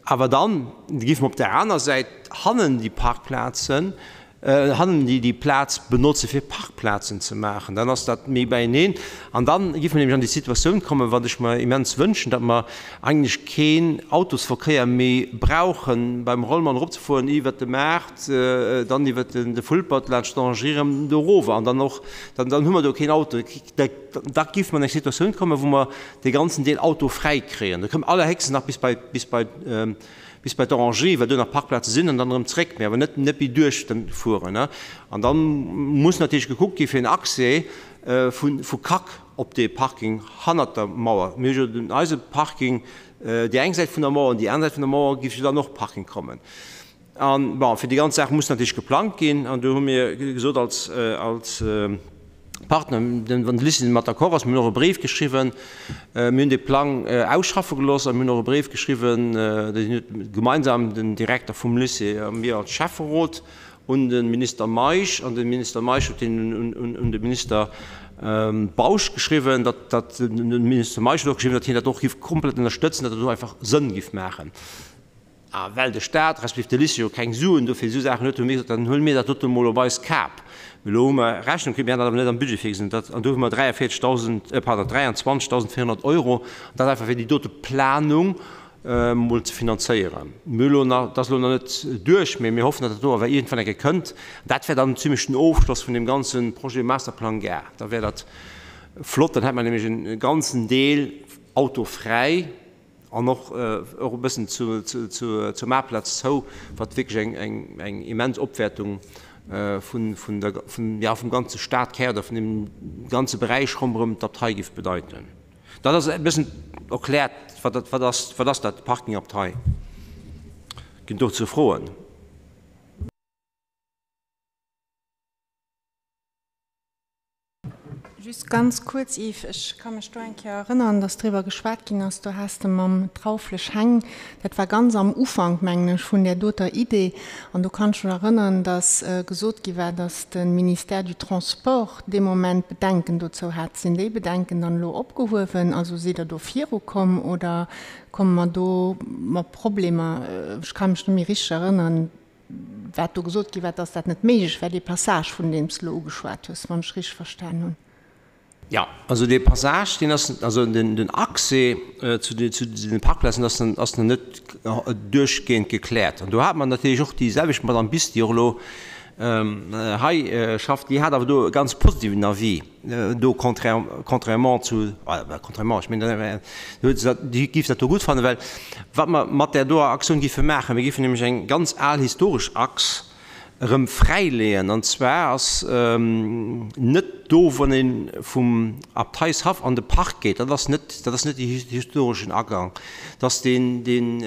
Awer dann géife mer op där aner Säit hannen déi Parkplazen, hannen déi déi Plaz benotze fir Parkplazen ze maachen, dann ass dat méi beieneen. An da géife mer nämlech an déi Situatioun kommen, wat ech mer immens wënschen, datt mer eigentlech keen Autosverkéier méi brauchen, beim Rollmann eropzefueren iwwert de Maart, dann iwwert de Vulpert laanscht d'Orangerie erëm do erof an dann och, dann hu mer do keen Auto. Da géife mer an eng Situatioun kommen, wou mer dee ganzen Deel autofräi kréien. Da kënnt allerhéchstens nach bis bei, bis bei, bis bei d'Orangerie, well do nach Parkplaze sinn, an dann erëm zréck, mee awer net net méi duerch den fueren. An da muss natierlech gekuckt gi fir en Accès vu vu Kack op dee Parking hannert der Mauer. Mir hu jo den eise Parking déi eng Säit vun der Mauer an déi aner Säit vun der Mauer géif jo dann och Parking kommen. An, bon, fir déi ganz Saach muss natierlech geplangt ginn. An do hu mir gesot als, als Partner, den, wann de Lycée mat d'accord ass, mir hunn och e Bréif geschriwwen, mir hunn dee Plang ausschaffe gelooss a mir hunn och e Bréif geschriwwen, deen huet gemeinsam den Direkter vum Lycée a mir als Schäfferot un de Minister Meisch, an de Minister Meisch huet deen un, un, un de Minister Bausch geschriwwen, datt, datt de Minister Meisch huet och geschriwwen, datt hien dat och géif komplett ënnerstëtzen, datt dat do einfach Sënn géif maachen. A well de Staat, respektiv de Lycée jo keng Suen do fir esou Saachen huet, hu mir gesot, dann huele mir dat dote mol op eis Kap. Mee elo hu mer Rechnung kritt, mir haten dat awer net am Budget virgesinn, dat, an do hu mer 43.000, pardon, 23.400 Euro, an dat einfach fir déi dote Planung mol ze finanzéieren. Mir hu lo nach, dat ass elo nach net duerch, mee mir hoffen, datt dat do awer iergendwann eng Kéier kënnt. Dat wär dann zimlech den Ofschloss vun deem ganze Projet Masterplan Gare. Da wär dat flott, dann hätt mer nämlech e ganzen Deel autofräi. An och och e bëssen zu zu zur Maartplaz zou, wat wierklech eng eng eng immens Opwäertung vun vun der vun ja vum ganze Stadkär oder vun deem ganze Beräich ronderëm d'Abtei géif bedeiten. Dat ass e bëssen erkläert, wat dat wat ass wat ass dat Parking Abtei. Ginn dozou Froen? Just ganz kuerz, Yves, ech ka mech do eng Kéier erënnern, dass driwwer geschwat ginn ass, do has de mam Trauflech Heng, dat war ganz am Ufank, mengen ech, vun där doter Idee, an do kann ech mech erënnern, dass gesot gi war, dass de Ministère du Transport dee Moment Bedenken dozou hat. Sinn déi Bedenken dann elo opgehuewen? Also sidd Der do virukomm oder komme mer do mat Problemer? Ech ka mech net méi richteg erënnern. Wat do gesot gi war, dass dat net méiglech wär, dee Passage, vun deem s de elo ugeschwat hues, wann ech richteg verstan hunn. Jo, also dee Passage, deen ass, also den Accès zu de Parkplazen ass ass nach net duerchgehend gekläert. An do hate mer natierlech och déi selwecht Madame Biss, déi och elo hei schafft, déi hat awer do e ganz positiven Avis. Do contrairement zu, contrairement, ech mengen, déi géif dat do gutt fannen, well wat mer mat där doer Aktioun géife maachen, mir géifen nämlech eng ganz al historesch Achs erëm fräileeën, an zwar ass net do, wann ee vum Abteishaff an de Park geet, dat ass net, dat ass net dee historeschen Agang, dat ass deen, deen,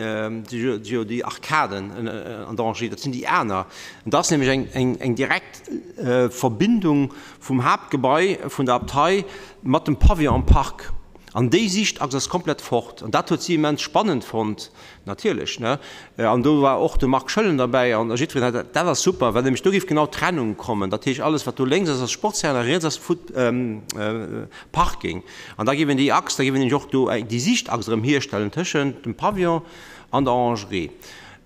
jo, déi Arkaden an der Orangerie, dat sinn déi aner. An da ass nämlech eng, eng, eng direkt Verbindung Vum Haaptgebai vun der Abtei mat dem Pavillon am Park. An déi Siichtachs ass komplett fort. An dat huet si immens spannend fonnt, natierlech, ne? An do war och de Marc Schoellen derbäi an jiddwereen hat dat. Dat ass super, well nämlech do géif genau d'Trennung kommen. Dat heescht, alles wat do lénks ass, ass Sportsterrain a riets ass Foot, Parking. An da géif een déi Achs, da géif een nämlech och do déi Siichtachs erëm hierstellen tëschent dem Pavillon an der Orangerie.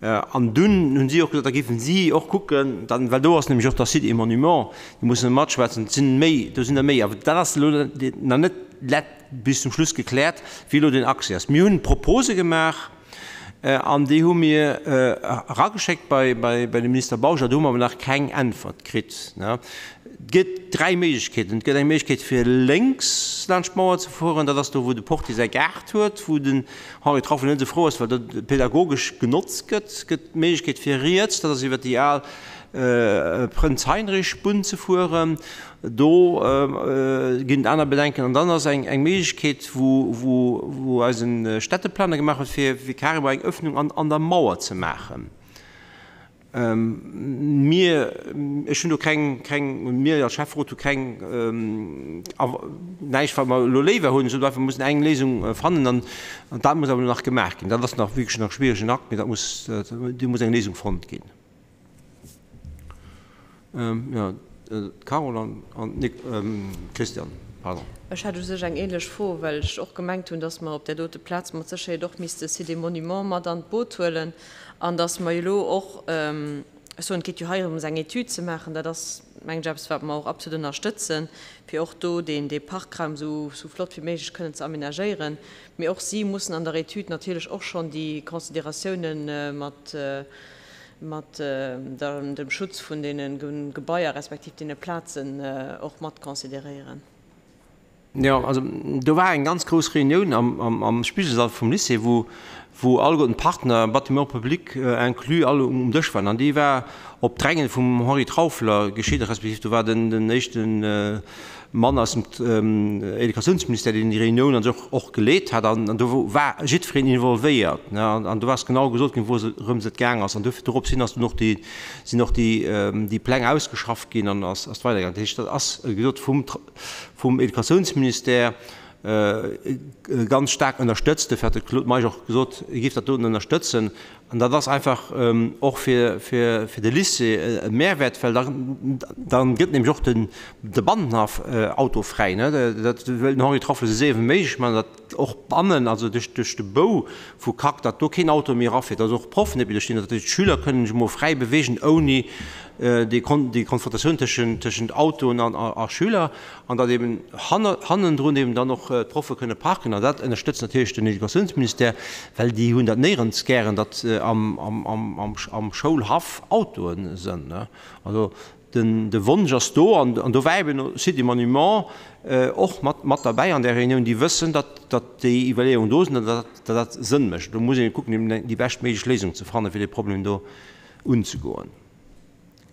An dunn hunn si och gesot, da géifen si och kucken, dann, well do ass nämlech och der Sites et Monuments, déi mussen matschwätzen, et sinn méi, do sinn der méi, awer dat ass elo nach net let bis zum Schluss gekläert, wéi elo den Accès ass. Mir hunn Propose gemaach an déi hu mir erageschéckt bei, bei, bei de Minister Bausch a do hu mer awer nach keng Äntwert kritt. Et gëtt 3 Méiglechkeeten. Et gëtt eng Méiglechkeet fir lénks laanscht d'Mauer ze fueren, dat ass do wou de Portier säi Gaart huet, wou den Henri Trauffel net esou frou ass, well dat pedagogesch genotzt gëtt. Et gëtt d'Méiglechkeet fir riets, dat ass iwwer déi al Prënz Heinrich Bunn ze fueren. Do ginn et aner Bedenken. An dann ass eng Méiglechkeet, wou eise Städteplaner gemaach huet, fir carrément eng Öffnung an der Mauer ze maachen. Mir, ech hunn do keng, keng, mir als Schäfferot hu keng, näischt wat mer elo léiwer hunn. Ech sot einfach, mir mussen eng Léisung fannen an dat muss awer elo nach gemaach ginn. Dat ass nach wierklech nach e schwieregen Akt, mee dat muss, do muss eng Léisung fonnt ginn. Jo, d'Carole an d'Christiane, pardon. Ech hat u sech eng ähnlech Fro, well ech och gemengt hunn, dass mer op där dote Plaz mat Sécherheet och misste Site et Monuments mat an d'Boot huelen an dass mer jo elo och, ech soen, et geet jo hei drëms eng Etüd ze maachen, dat ass, mengen ech, eppes wat mer och absolut ënnerstëtzen, fir och do deen, dee Parkraum esou, esou flott wéi méiglech kënnen ze aménagéieren. Mee och si mussen an der Etüd natierlech och schonn déi Considératiounen mat, mat dem Schutz vun deene Gebaier respektiv deene Plazen och mat consideréieren. Jo, also do war eng ganz grouss Reunioun am Spigelsall vum Lycée, wou wou alleguerten d'Partner, Bâtiments publics inclus, all um Dësch waren. An déi war op Drängen vum Henri Trauffler geschitt, respektiv do war den éischte Mann aus dem Educatiounsministère, deen déi Reunioun an sech och geleet hat. An do war jiddwereen involvéiert. An do ass genau gesot ginn, wourëms et gaang ass. An dofir, dorops hin ass dunn och déi, sinn och déi Pläng ausgeschafft ginn an ass et weidergaangen. Dat heescht, dat ass, wéi gesot, vum, vum Educatiounsministère ganz staark ënnerstëtzt. Dofir hat de Claude Meisch och gesot, e géif dat doten ënnerstëtzen. An dat ass einfach och fir de Lycée e Mehrwert, well da gëtt nämlech och de Bannenhaff autofräi. Dat wëll den Henri Trauffler esou séier wéi méiglech maachen, datt och bannen, also duerch de Bou vu Kack, datt do keen Auto méi erafiert, datt och d'Proffen net méi do stinn, datt d'Schüler kënnen sech emol fräi beweegen ouni déi Konfrontatioun tëschent Autoen a Schüler. An datt eben hannendrun eben dann och d'Proffe kënne parken. An dat ënnerstëtzt natierlech den Educatiounsministère, well déi hunn dat néierens gären, datt am Schoulhaff Autoe sënn. Also de Wonsch ass do, an do war eben Sites et Monuments och mat derbäi an där Reunioun, déi wëssen, datt déi Iwwerleeungen do sinn an datt dat Sënn mécht. Do muss ee kucken, eben déi beschtméiglech Léisung ze fannen, fir dee Problem do unzegoen.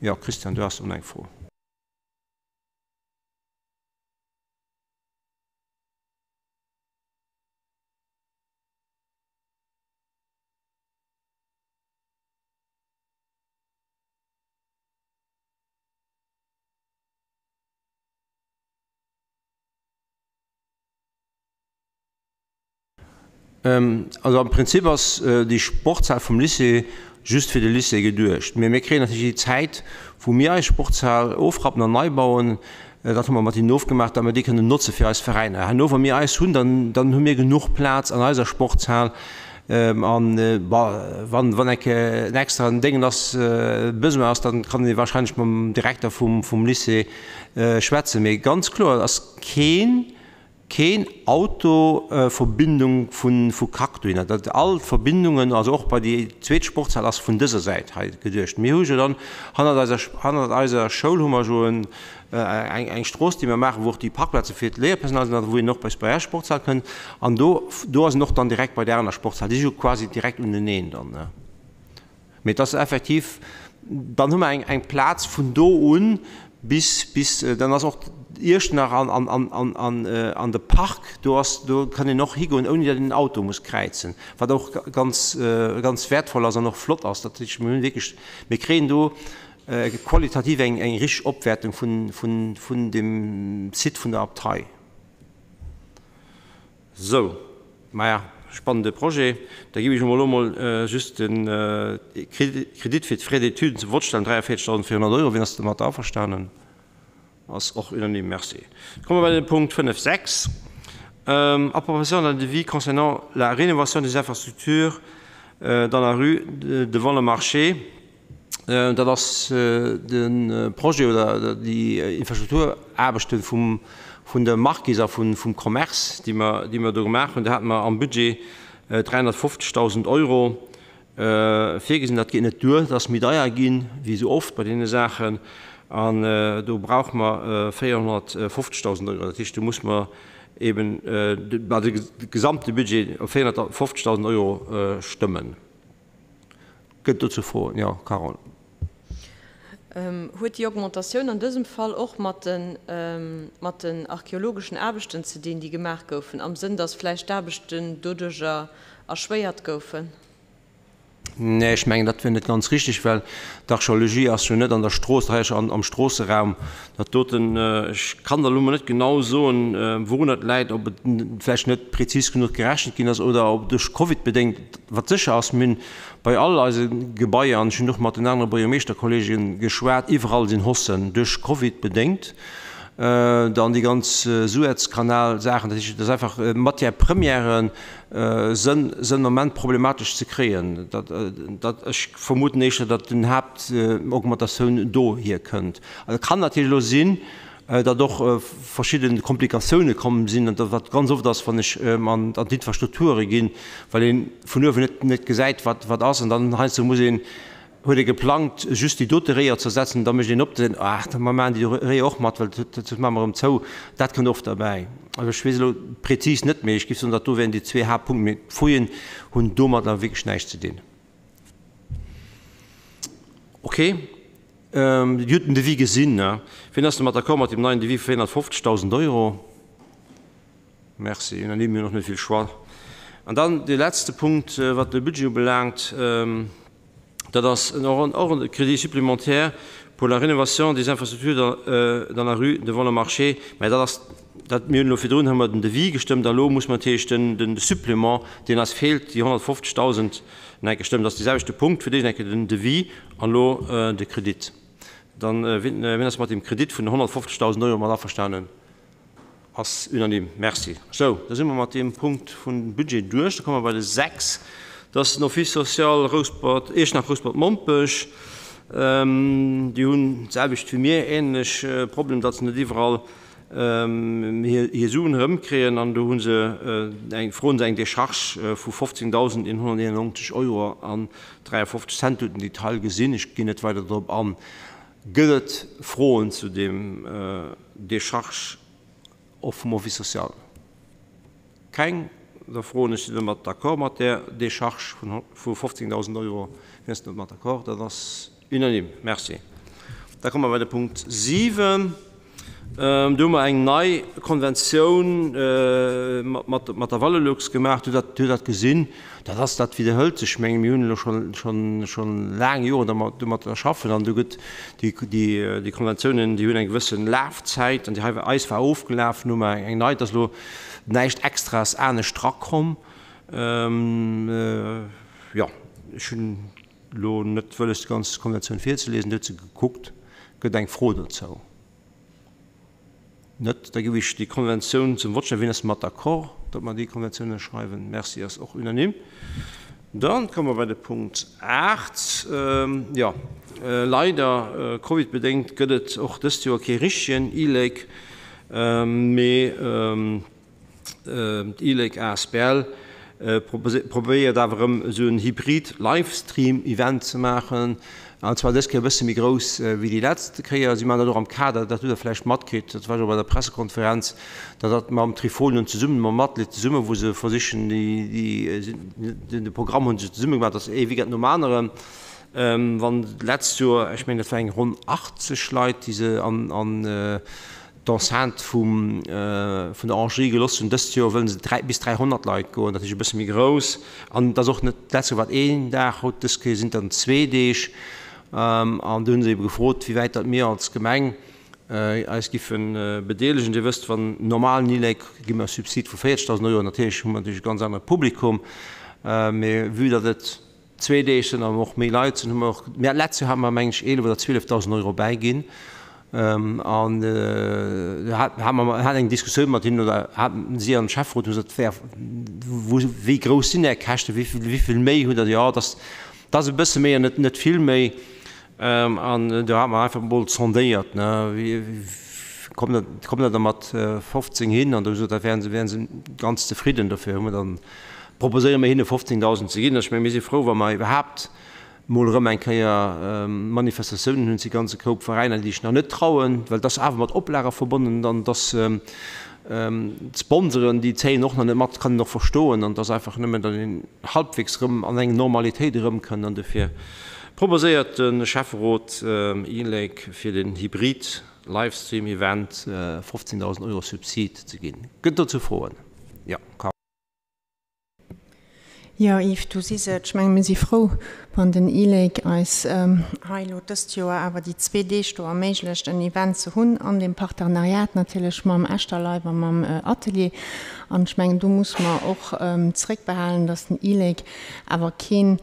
Jo, Christian, du has och nach eng Fro. Also am Prinzip ass déi Sportshal vum Lycée just fir de Lycée geduecht. Mee mir kréien natierlech déi Zäit, wou mir eis Sportshal ofrappen an nei bauen, dat hu mer mat hinnen ofgemaach, datt mer déi kënnen notze fir eis Veräiner. Herno, wa mir eis hunn, dann, dann hu mir genuch Plaz an eiser Sportshal. An, bon, wann, wann eng Kéier en extraen Déngen ass, Besoin ass, dann kann ee wahrscheinlech mam Direkter vum, vum Lycée schwätzen. Mee ganz kloer, et ass keen Keen Autoverbindung vu Kack dohinner. Dat all d'Verbindungen, also och bei déi zweet Sportshal ass vun dëser Säit hei geduecht. Mir hu jo dann hannert eiser, hannert eiser Schoul hu mer jo en, eng, eng Strooss, déi mer maachen, wou och déi Parkplaze fir d'Léierpersonal sinn, also wou een och bei bei är Sportshal kënnt. An do, do ass en och dann direkt bei där aner Sportshal. Déi si jo quasi direkt uneneen dann, ne. Mee et ass effektiv, dann hu mer eng, eng Plaz vun do un bis, bis, dann ass och Iechternach an, an, an, an, an, an de Park, do ass, do kann een och higoen, ouni datt een en Auto muss kräizen, wat och ganz, ganz wäertvoll ass an och flott ass. Dat heescht, mir hunn wierklech, mir kréien do qualitativ eng, eng richteg Opwäertung vun, vun, vun dem Site vun der Abtei. Sou, maja, spannende Projet. Da géif ech emol elo mol just de Kredit fir d'Frais d'études zum Vott stellen, 43.400 Euro. Wien ass domatter averstanen? Ass och unanime. Merci. Komme mer bei de Punkt 5, 6, Approbation d'un devis concernant la rénovation des infrastructures dans la rue devant le marché. Dat ass de Projet oder déi Infrastrukturaarbechte vum, vun der Markise a vum Commerce, déi mer, déi mer do gemaach hunn. Do hate mer am Budget 350.000 Euro virgesinn. Dat geet net duer, dat ass méi deier ginn, wéi esou oft bei deene Saachen. An do brauche mer 450.000 Euro. Dat heescht, do muss mer eeben de gesamte Budget op 450.000 Euro stëmmen. Gëtt dozou Froen? Jo, Carole. Huet déi Augmentatioun an dësem Fall och mat den archeologeschen Aarbechten ze dinn, déi gemaach goufen, am Sënn, datt vläicht d'Aarbechten doduerjer erschwéiert goufen? Nee, ech mengen, dat wier net ganz richtig, well d'Archeologie ass jo net an der Strooss, dat ass jo am Stroosseraum. Dat doten, ech kann der elo mol net genau soen, wourun dat läit, ob et vläicht net prezis genuch gerechent ginn ass oder ob duerch Covid bedéngt. Wat sécher ass, mir hunn bei all eise Gebaier, an ech hunn och mat den anere Buergermeeschterkolleege geschwat, iwwerall sinn Haussen duerch Covid bedéngt. Dann déi ganz Suezkanal-Saachen, dat heescht, et ass einfach Matière-premièren sënn sënn am Moment problematesch ze kréien. Dat, dat, ech vermuten éischter, datt den Haaptaugmentatioun dohier kënnt. Et kann natierlech elo sinn, datt och verschidde Komplikatioune komm sinn, an dat wat ganz oft ass, wann ech an d'Infrastrukture ginn, well ee vun uewen net net gesäit, wat wat ass, an dann heiansdo muss een, huet ee geplangt, just déi dote Réier ze ersetzen, da mécht een op, da seet een, ah, da maachen déi Réier och mat, well dat maache mer erëm zou. Dat kënnt oft derbäi. Also ech weess elo prezis net, mee ech géif soen, dat do wären déi zwee Haaptpunkten. Mee d'Fouillen hunn domadder wierklech näischt ze dinn. Okay, Dir hutt den Devis gesinn, ne? Wien ass domat d'accord mat deem neien Devis vu 450.000 Euro? Merci. Unanime, mir hunn och net vill Choix. An dann dee letzte Punkt, wat de Budget ubelaangt, dat ass och e Crédit supplémentaire pour la rénovation des infrastructures dans la rue devant le marché. Mä dat ass dat, mir hunn elo virdrun hu mer den Devis gestëmmt a elo muss mer natierlech den Supplément, deen eis feelt, déi 150.000, nach eng Kéier stëmmen. Dat ass dee selwechte Punkt, fir d'éischt eng Kéier den Devis an elo de Kredit. Dann, wien ass mat deem Kredit vun 150.000 Euro mat averstanen? Ass unanime. Merci. Sou, da si mer mat deem Punkt vum Budget duerch. Da komme mer bei de 6. Dat ass den Office social Rouspert, Iechternach Rouspert-Mompech. Déi hunn d'selwecht wéi mir ähnlech Problem, datt se net iwwerall hir Suen erëmkréien. An do hu se eng, froen se eng Decharge vu 15.191 Euro an 53 Cent. Dir hutt den Detail gesinn, ech ginn net weider drop an. Gëtt et Froen zu deem Décharge och vum Office social? Keng? Da froen ech, Sidd Der mat d'accord mat där Décharge vu 15.000 Euro? Wien ass domat d'accord? Dat ass unanime. Merci. Da komme mer bei de Punkt 7. Do hu mer eng nei Konventioun mat der Valelux gemaach. Dir hutt dat gesinn. Dat ass, dat widderhëlt sech. Ech menge mir hunn elo scho laang Joren domatter schaffen an do gëtt déi Konventiounen, déi hunn eng gewësse Lafzäit an déi hei eis war ofgelaf, hu mer eng nei. Et ass elo näischt Extraes anescht drakomm. Jo, ech hunn elo net wëlles déi ganz Konventioun virzeliesen. Dir hutt se gekuckt. Gëtt eng Fro dozou? Net? Da giff ech déi Konventioun zum Vott stellen. Wien ass mat d'accord, datt mer déi Konventioun ënnerschreiwen? Merci, ass och unanime. Dann komme mer bei de Punkt 8. Jo, leider, covidbedéngt gëtt et och dëst Joer kee richtegen e-Lake, mee D'e-Lake asbl probéiert awer erëm esou en hybrid Livestream-Event ze maachen, an zwar dës Kéier e bësse méi grouss wéi déi letzt Kéier. Si maachen dat och am Kader, dat hutt Der vläicht matkritt, dat war jo bei der Pressekonferenz, datt dat mam Trifolion zesummen, mam Atelier zesummen, wou se versichen, de Programm hu se zesumme gemaach, dat ass ee Weekend nom aneren. Wann d'letzt Joer, ech mengen dat war eng ronn 80 Leit, déi se an d'Enceinte vum vun der Angerie geloss hunn. Dëst Joer wëllen se bis 300 Leit goen, dat heescht e bësse méi grouss. An et ass och net, d'letzt Joer war et een Dag, haut dës Kéier sinn et dann zwee Deeg. An do hu se ebe gefrot, wéi wäit datt mir als Gemeng eis giffe bedeelegen. Dir wësst, wann normal Nilec gi mer e Subsid vu 40.000 Euro. Natierlech hu mer natierlech e ganz anere Publikum, mee vue datt et Zwee Deeg sinn an och méi Leit sinn, hu mer och, mä d'letzt Joer hate mer meng ech 11 oder 12.000 Euro bäiginn an do hat mer haten eng Diskussioun mat hinnen oder haten si an de Schäfferot hu gesot, wär wou wéi grouss sinn Är Käschten, wéi vill wéi vill méi hutt Der? Jo, dass dat ass e bësse méi an net net vill méi. An do hate mer einfach emol sondéiert, ne, wéi kommt Der kommt Der da mat 15 hin? An do hu se gesot, da wären se wären se ganz zefridden. Dofir hu mer dann proposéiere mir hinne 15.000 ze ginn. Ech menge mir si frou, wa mer iwwerhaapt mol erëm eng Kéier Manifestatiounen hunn. Et si ganz e Koup Veräiner, déi sech nach net trauen, well et ass awer mat Oplage verbonnen an et ass d'Sponsoren, déi zéien och nach net mat, kann een och verstoen. An et ass einfach nëmmen, datt een halbwegs erëm an eng Normalitéit erëmkënnt. An dofir proposéiert de Schäfferot e-Lake fir den Hybrid Livestream Event 15.000 Euro Subsid ze ginn. Gëtt dozou Froen? Jo, Carole. Jo, Yves, du sees et. Ech mengen, mir si frou, wann den e-Lake eis hei elo dëst Joer awer déi zwee Deeg do erméiglecht, en Event ze hunn, an deem Partenariat natierlech mam Echterlive a mam Atelier. An ech mengen, do muss mer och zréckbehalen, dass den e-Lake awer keen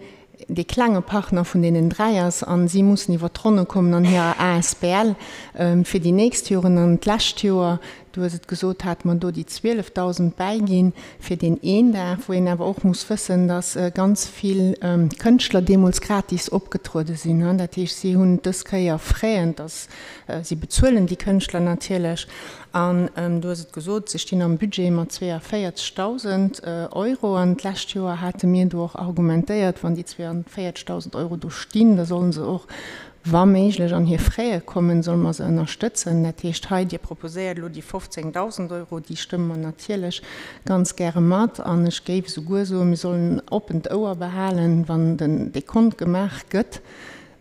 dee klenge Partner vun deenen 3 ass a si mussen iwwert d'Ronne kommen an hirer asbl fir déi nächst Joren. An d'lescht Joer, du hues et gesot, hate mer do déi 12.000 bäiginn fir deen een Dag, wou een awer och muss wëssen, datt ganz vill Kënschtler deemools gratis opgetruede sinn. Dat heescht, si hunn dës Kéier Fräen, datt si bezuelen déi Kënschtler natierlech. An du hues et gesot, se stinn am Budget mat 42.000 Euro. An d'lescht Joer hate mir do och argumentéiert, wann déi 42.000 Euro do stinn, da solle se och wa méiglech an hir Fräe kommen, solle mer se ënnerstëtzen. Dat heescht hei, Dir proposéiert elo déi 15.000 Euro, déi stëmme mer natierlech ganz gäre mat. An ech géif esouguer soen, mir sollen en oppent Ouer behalen, wann den Dekont gemaach gëtt,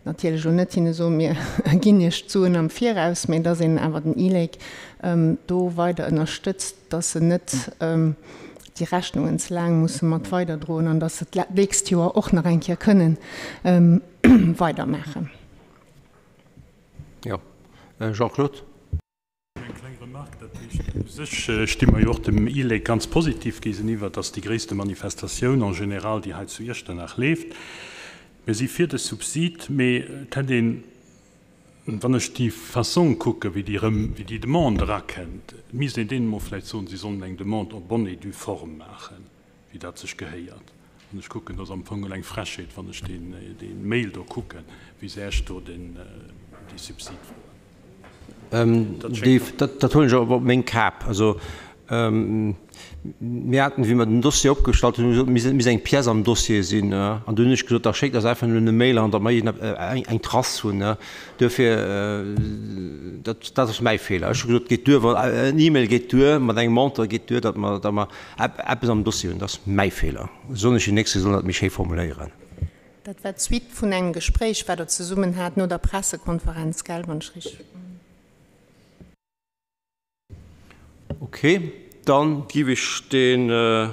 natierlech elo net hinne soen, mir ginn Iech d'Suen am Viraus, mä dass een awer den e-Lake do weider ënnerstëtzt, dass se net déi Rechnungen ze laang musse mat weiderdroen an dass se d'nächst Joer och nach eng Kéier kënnen weidermaachen. Jo, Jean-Claude. Eng kleng Remarque, dat heescht, u sech sti mer jo och dem e-Lake ganz positiv géigeniwwer. Et ass déi gréisste Manifestatioun en général, déi hei zu Iechternach leeft. Mir si fir de Subsid, mee et hätt een, wann ech déi Façon kucken, wéi déi erëm, wéi déi Demande erakënnt, et misst een deenen emol vläicht soen, si sollen eng Demande en bonne et due forme maachen. wéi dat sech gehéiert. Wann ech kucken, dat ass am Fong eng Frechheet, wann ech deen Mail do kucken, wéi se Iech do deen, déi Subsid froen. Dat dat huelen ech op meng Kap. Also mir haten, wéi mer den Dossier opgestallt hunn, gesot, et misst eng Pièce am Dossier sinn. An dunn hunn ech gesot, da schéckt eis einfach nëmmen e Mail an, datt mer eng Trace hunn. Duerfir, dat dat ass mäi Feeler. Ech hu gesot, et geet duer, wann en E-Mail geet duer mat engem Montant geet duer, datt mer, datt mer Eppes am Dossier hunn, dat ass mäi Feeler. Soen ech déi nächst Kéier, soll dat méi schéi formuléieren. Dat war d'Suite vun engem Gespréich, wat Der zesummen hat no der Pressekonferenz, gell, wann ech richteg. Ok, dann giff ech de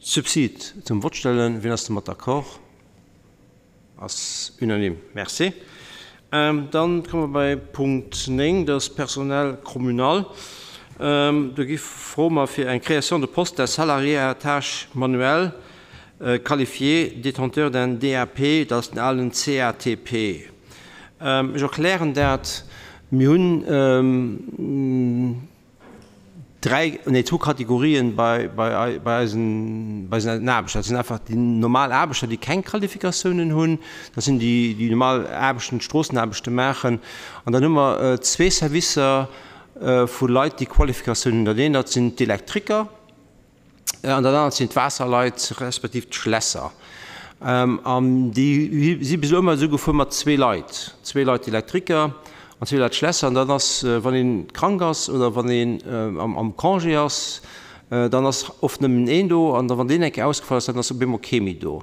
Subsid zum Vott stellen. Wien ass domat d'accord? Ass unanime. Merci. Dann komme mer bei Punkt 9, dat ass Personnel communal. Do gi froe mer fir eng Création de poste d'un salarié à tâches manuelles qualifié, détenteur d'un DAP, dat ass den alen CATP. Ech erklären dat. Mir hunn dräi, nee zwou Kategorien bei, bei, bei eisen, bei eisen Aarbechter. Dat sinn einfach déi normal Aarbechter, déi keng Qualifikatiounen hunn. Dat sinn déi, déi normal Aarbechten, d'Stroossenaarbechte maachen. An dann hu mer zwee Servicer vu Leit, déi Qualifikatiounen hunn. Dat eent, dat sinn d'Elektriker. An dat anert sinn d'Waasserleit respektiv d'Schlässer. An déi si bis elo ëmmer esou gefuer mat zwee Leit, zwee Leit Elektriker an zwee Leit Schlässer. An dann ass, wann ee krank ass oder wann een am Congé ass, dann ass oft nëmmen een do. An da wann deen eng Kéier ausgefall ass, dann ass op eemol kee méi do.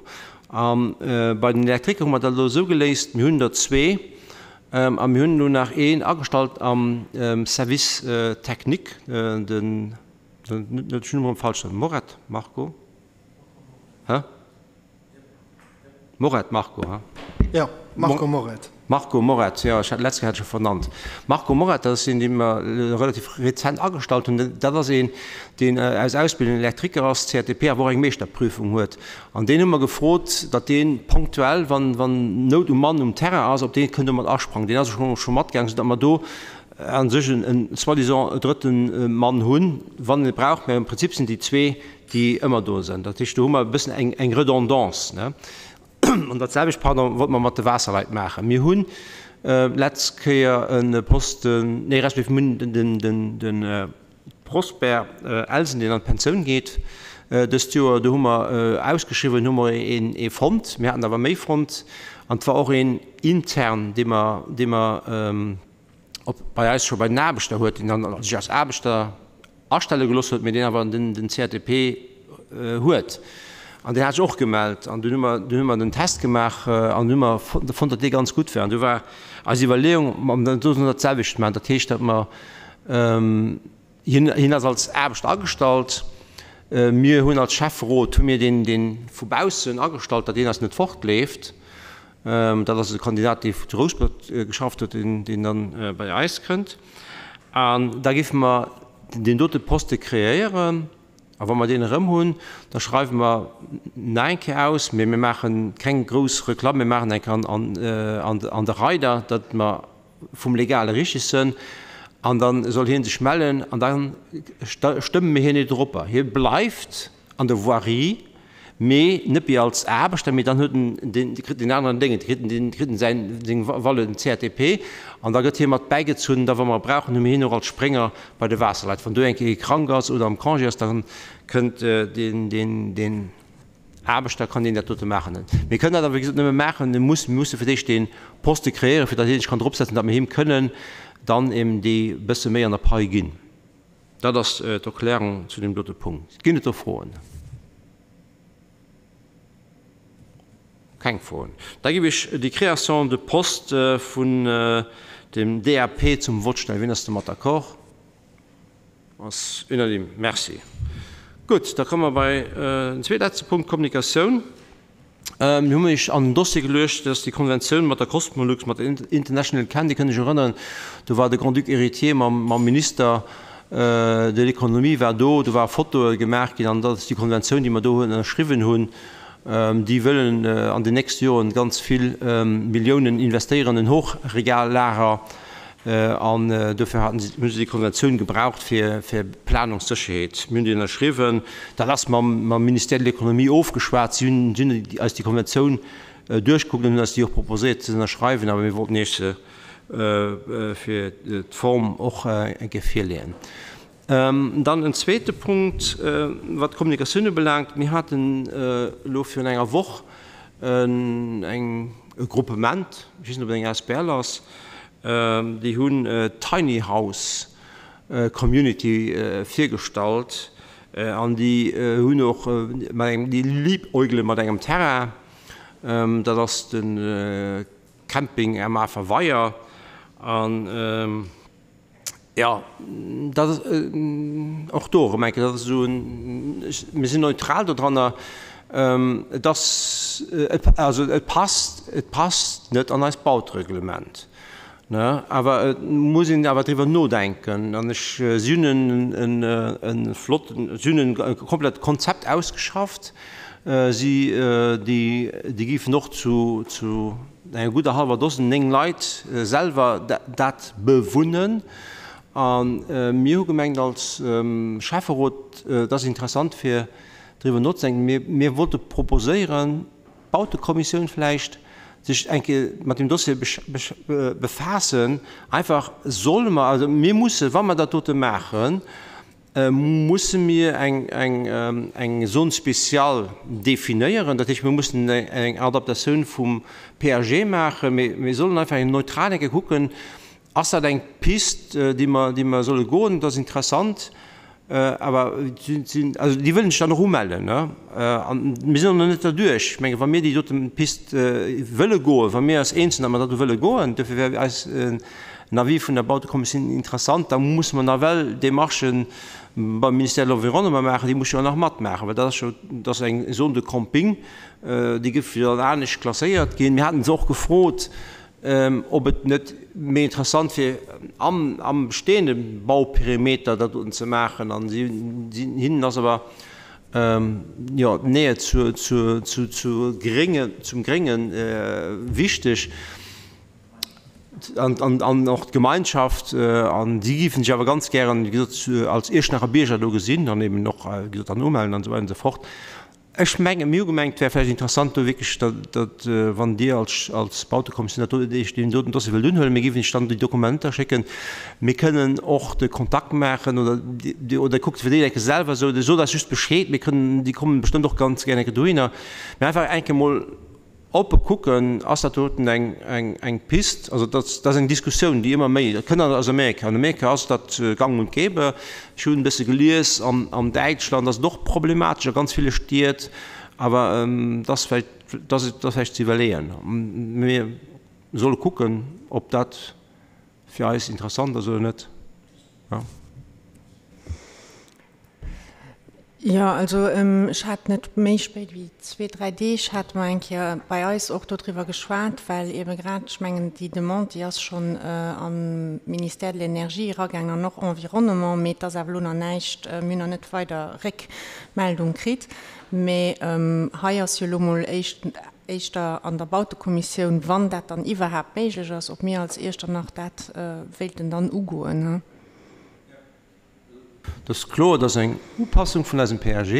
A bei den Elektriker hu mer dat elo esou geléist, mir hunn der zwee a mir hunn elo nach een agestallt am Service technique, den. Net ech hunn emol falsch gesot. Moret Marco, hä? Moret Marco, hä? Jo, Marco Moret. Marco Moret, jo, ech hat d'letzt Kéier hat ech e vernannt. Marco Moret, dat ass een, dee mer relativ rezent agestallt hunn. Dat ass een, deen aus Ausbildung Elektriker ass, CATP, awer och eng Meeschterprüfung huet. An deen hu mer gefrot, datt dee ponktuell, wann, wann Nout um Mann um Terrain ass, ob dee kënnt do mat asprangen. Deen ass och scho matgaangen, soudatt mer do a sech en soi-disant drëtte Mann hunn, wann een e brauch, mä am Prinzip sinn déi zwee, déi ëmmer do sinn. Dat heescht, do hu mer e bëssen eng Redondance. An dat selwecht, pardon, wollte mer mat de Waasserleit maachen. Mir hunn letz Kéier e Posten, nee, respektiv mir hunn den Prosper Elsen, deen an d'Pensioun geet dëst Joer, do hu mer ausgeschriwwen, hu mer ee fonnt. Mir haten awer méi fonnt an et war och een intern, dee mer, dee mer op bei eis scho bei den Aarbechter huet, deen dann sech als Aarbechter astelle gelooss huet, mee deen awer den CATP huet. An deen hat sech och gemellt an dunn hu mer, dunn hu mer den Test gemaach an dunn hu mer fonnt, datt dee ganz gutt war. An du war eis Iwwerleeung, ma do solle mer dat selwecht maachen. Dat heescht, datt mer, Hien, hien ass als Aarbechter agestallt. Mir hunn als Schäfferot hu mir deen, dee vu baussen agestallt, datt deen eis net fortleeft. Dat ass e Kandidat, dee zu Rouspert geschafft huet, deen, deen dann bei eis kënnt. An da géife mer deen dote Poste kreéieren. A wa mer deen erëm hunn, da schreiwe mer nach eng Kéier aus, mee mir maache keng grouss Reklamm, mir maachen eng Kéier an de Reider, datt mer vum Legale richtig sënn. An da soll hie sech mellen an da stëmme mir hien net eropper. Hie bleift an der Voirie, mee net méi als Aarbechter, mee dann huet en deen, kritt en aneren Déngen, kritt en deen, kritt en säin, seng Valeur, den CATP, an da gëtt hie mat bäigezunn. Da wa mer e brauchen, hu mir hien och als Sprénger bei de Waasserleit. Wann do eng Kéier ee krank ass oder am Congé ass, da kënnt deen, deen, deen Aarbechter, kann deen dat dote maachen. Mir kënnen dat awer, wéi gesot, nëmme maachen, mir musse fir d'éischt dee Poste kreéieren, fir datt hie sech kann dropsetzen, datt mir him kënnen dann eben déi bësse méi an der Pai ginn. Dat ass d'Erklärung zu deem dote Punkt. Ginn et do Froen? Keng Froen. Da géif ech déi Création de poste vun dem DAP zum Vott stellen. Wien ass domat d'accord? Ass unanime. Merci. Gutt, da komme mer bei den zweetletzte Punkt, Kommunikatioun. Mir hu mech an den Dossier geluecht, dass déi Konventioun mat der Cosmolux, mat der International Can, Dir kënnt Iech erënneren, do war de Grand-Duc héritier mam mam Minister de l'Économie war do, do ware Fotoe gemaach ginn an dat ass déi Konventioun, déi mer do ënnerschriwwen hunn. Déi wëllen an den nächste Joren ganz vill Milliounen investéieren an en Hochregallager An dofir haten si, hu se déi Konventioun gebraucht fir, fir Planungssécherheet. Mir hunn déi ënnerschriwwen. Dat ass mam, mam Ministère de l'Économie ofgeschwat. Si hunn, si hunn eis déi Konventioun duerchgekuckt an hunn eis déi och proposéiert ze ënnerschreiwen. Awer mir wollten Iech se fir d'Form och eng Kéier virleeën. Dann en zweete Punkt, wat d'Kommunikatioun ubelaangt. Mir haten elo virun enger Woch eng, e Gruppement, ech weess net, ob et eng asbl ass, déi hunn d'Tiny House Community virgestallt an déi hunn och mat engem, déi liebäugele mat engem Terrain, dat ass de Camping am Afer Weier an, Jo, dat ass och do erëm eng Kéier, dat ass esou en, mir sinn neutral dodranner. Et ass, also et passt, et passt net an eist Bautereglement, ne, awer et muss een awer driwwer nodenken. An ech, si hunn en e flotten, si hunn e komplett Konzept ausgeschafft. Si, déi, déi géifen och zu, zu enger gudder hallwer Dosen, 9 Leit, selwer dat bewunnen. A mir hu gemengt als Schäfferot, et ass interessant fir driwwer nozedenken, mir, mir wollte proposéieren, d'Bautekommissioun vläicht sech eng Kéier mat deem Dossier befaassen, einfach solle mer, also mir mussen, wa mer dat dote maachen, Musse mir eng Zone spéciale definéieren? Dat heescht, mir mussen eng Adaptatioun vum PAG maachen. Mee mir sollen einfach eng neutral eng Kéier kucken, Ass dat eng Pist, déi mer solle goen? Dat ass interessant. Awer also déi wëllen sech dann och umellen. A mir sinn och nach net derduerch. Ech menge wa mir déi dote Pist wëlle goen, wa mir als Eenzelner mer dat do wëlle goen, dofir wär eis En Avis vun der Bautekommissioun interessant, da musse mer nawell Démarchë beim Ministère de l'Environnement maachen, déi muss jo nach matmaachen, well dat ass jo, dat ass eng Zone de camping, déi géif jo dann anescht klasséiert ginn. Mir haten se och gefrot, ob et net méi interessant wier, am, am bestehende Bauperimeter dat doten ze maachen, an si, hinnen ass awer, jo, d'Nähe zur, zur, zu, zu Grénge, zum Grénge wichteg. An och d'Gemeinschaft. An si géifen sech awer ganz gären, wéi gesot, als Iechternacher Bierger do gesinn an eben och, wéi gesot, dann umellen an esou weider an esou fort. Ech mengen, mir hu gemengt, et wär vläicht interessant do wierklech, datt, wann Dir als, als Bautekommissioun dat do, Iech deen doten Dossier wëllt unhuelen, mir géifen Iech dann déi Dokumenter schécken. Mir kënnen och de Kontakt maachen oder Dir, oder kuckt fir déi eng Kéier selwer esou, sot eis just Bescheed, mir kënnen, déi kommen bestëmmt och ganz gär eng Kéier dohinner. Mä einfach eng Kéier mol Oppe kucken, ass dat doten eng Pist? Also dat ass eng Diskussioun, déi ëmmer méi, dat kënnt aus Amerika. An Amerika ass dat gang und gäbe. Ech hunn e bësse gelies, an Däitschland ass et och problematesch a ganz ville Stied. Awer et ass vläicht, et ass vläicht ze iwwerleeën. Mir solle kucken, ob dat fir eis interessant ass oder net. Jo, also ech hat net méi spéit wéi zwee, dräi Deeg hate mer eng Kéier bei eis och dodriwwer geschwat, well eebe grad, ech mengen, déi Demande, déi ass schonn am Ministère de l'Énergie eragaangen an och Environnement, mee et ass awer elo nach näischt, mir hunn nach net weider Réckmeldung kritt. Mee hei ass jo elo mol éischt, éischter an der Bautekommissioun, wann dat dann iwwerhaapt méiglech ass, ob mir als Iechternach dat wéilten dann ugoen. Et ass kloer, dass eng Upassung vun eisem PAG,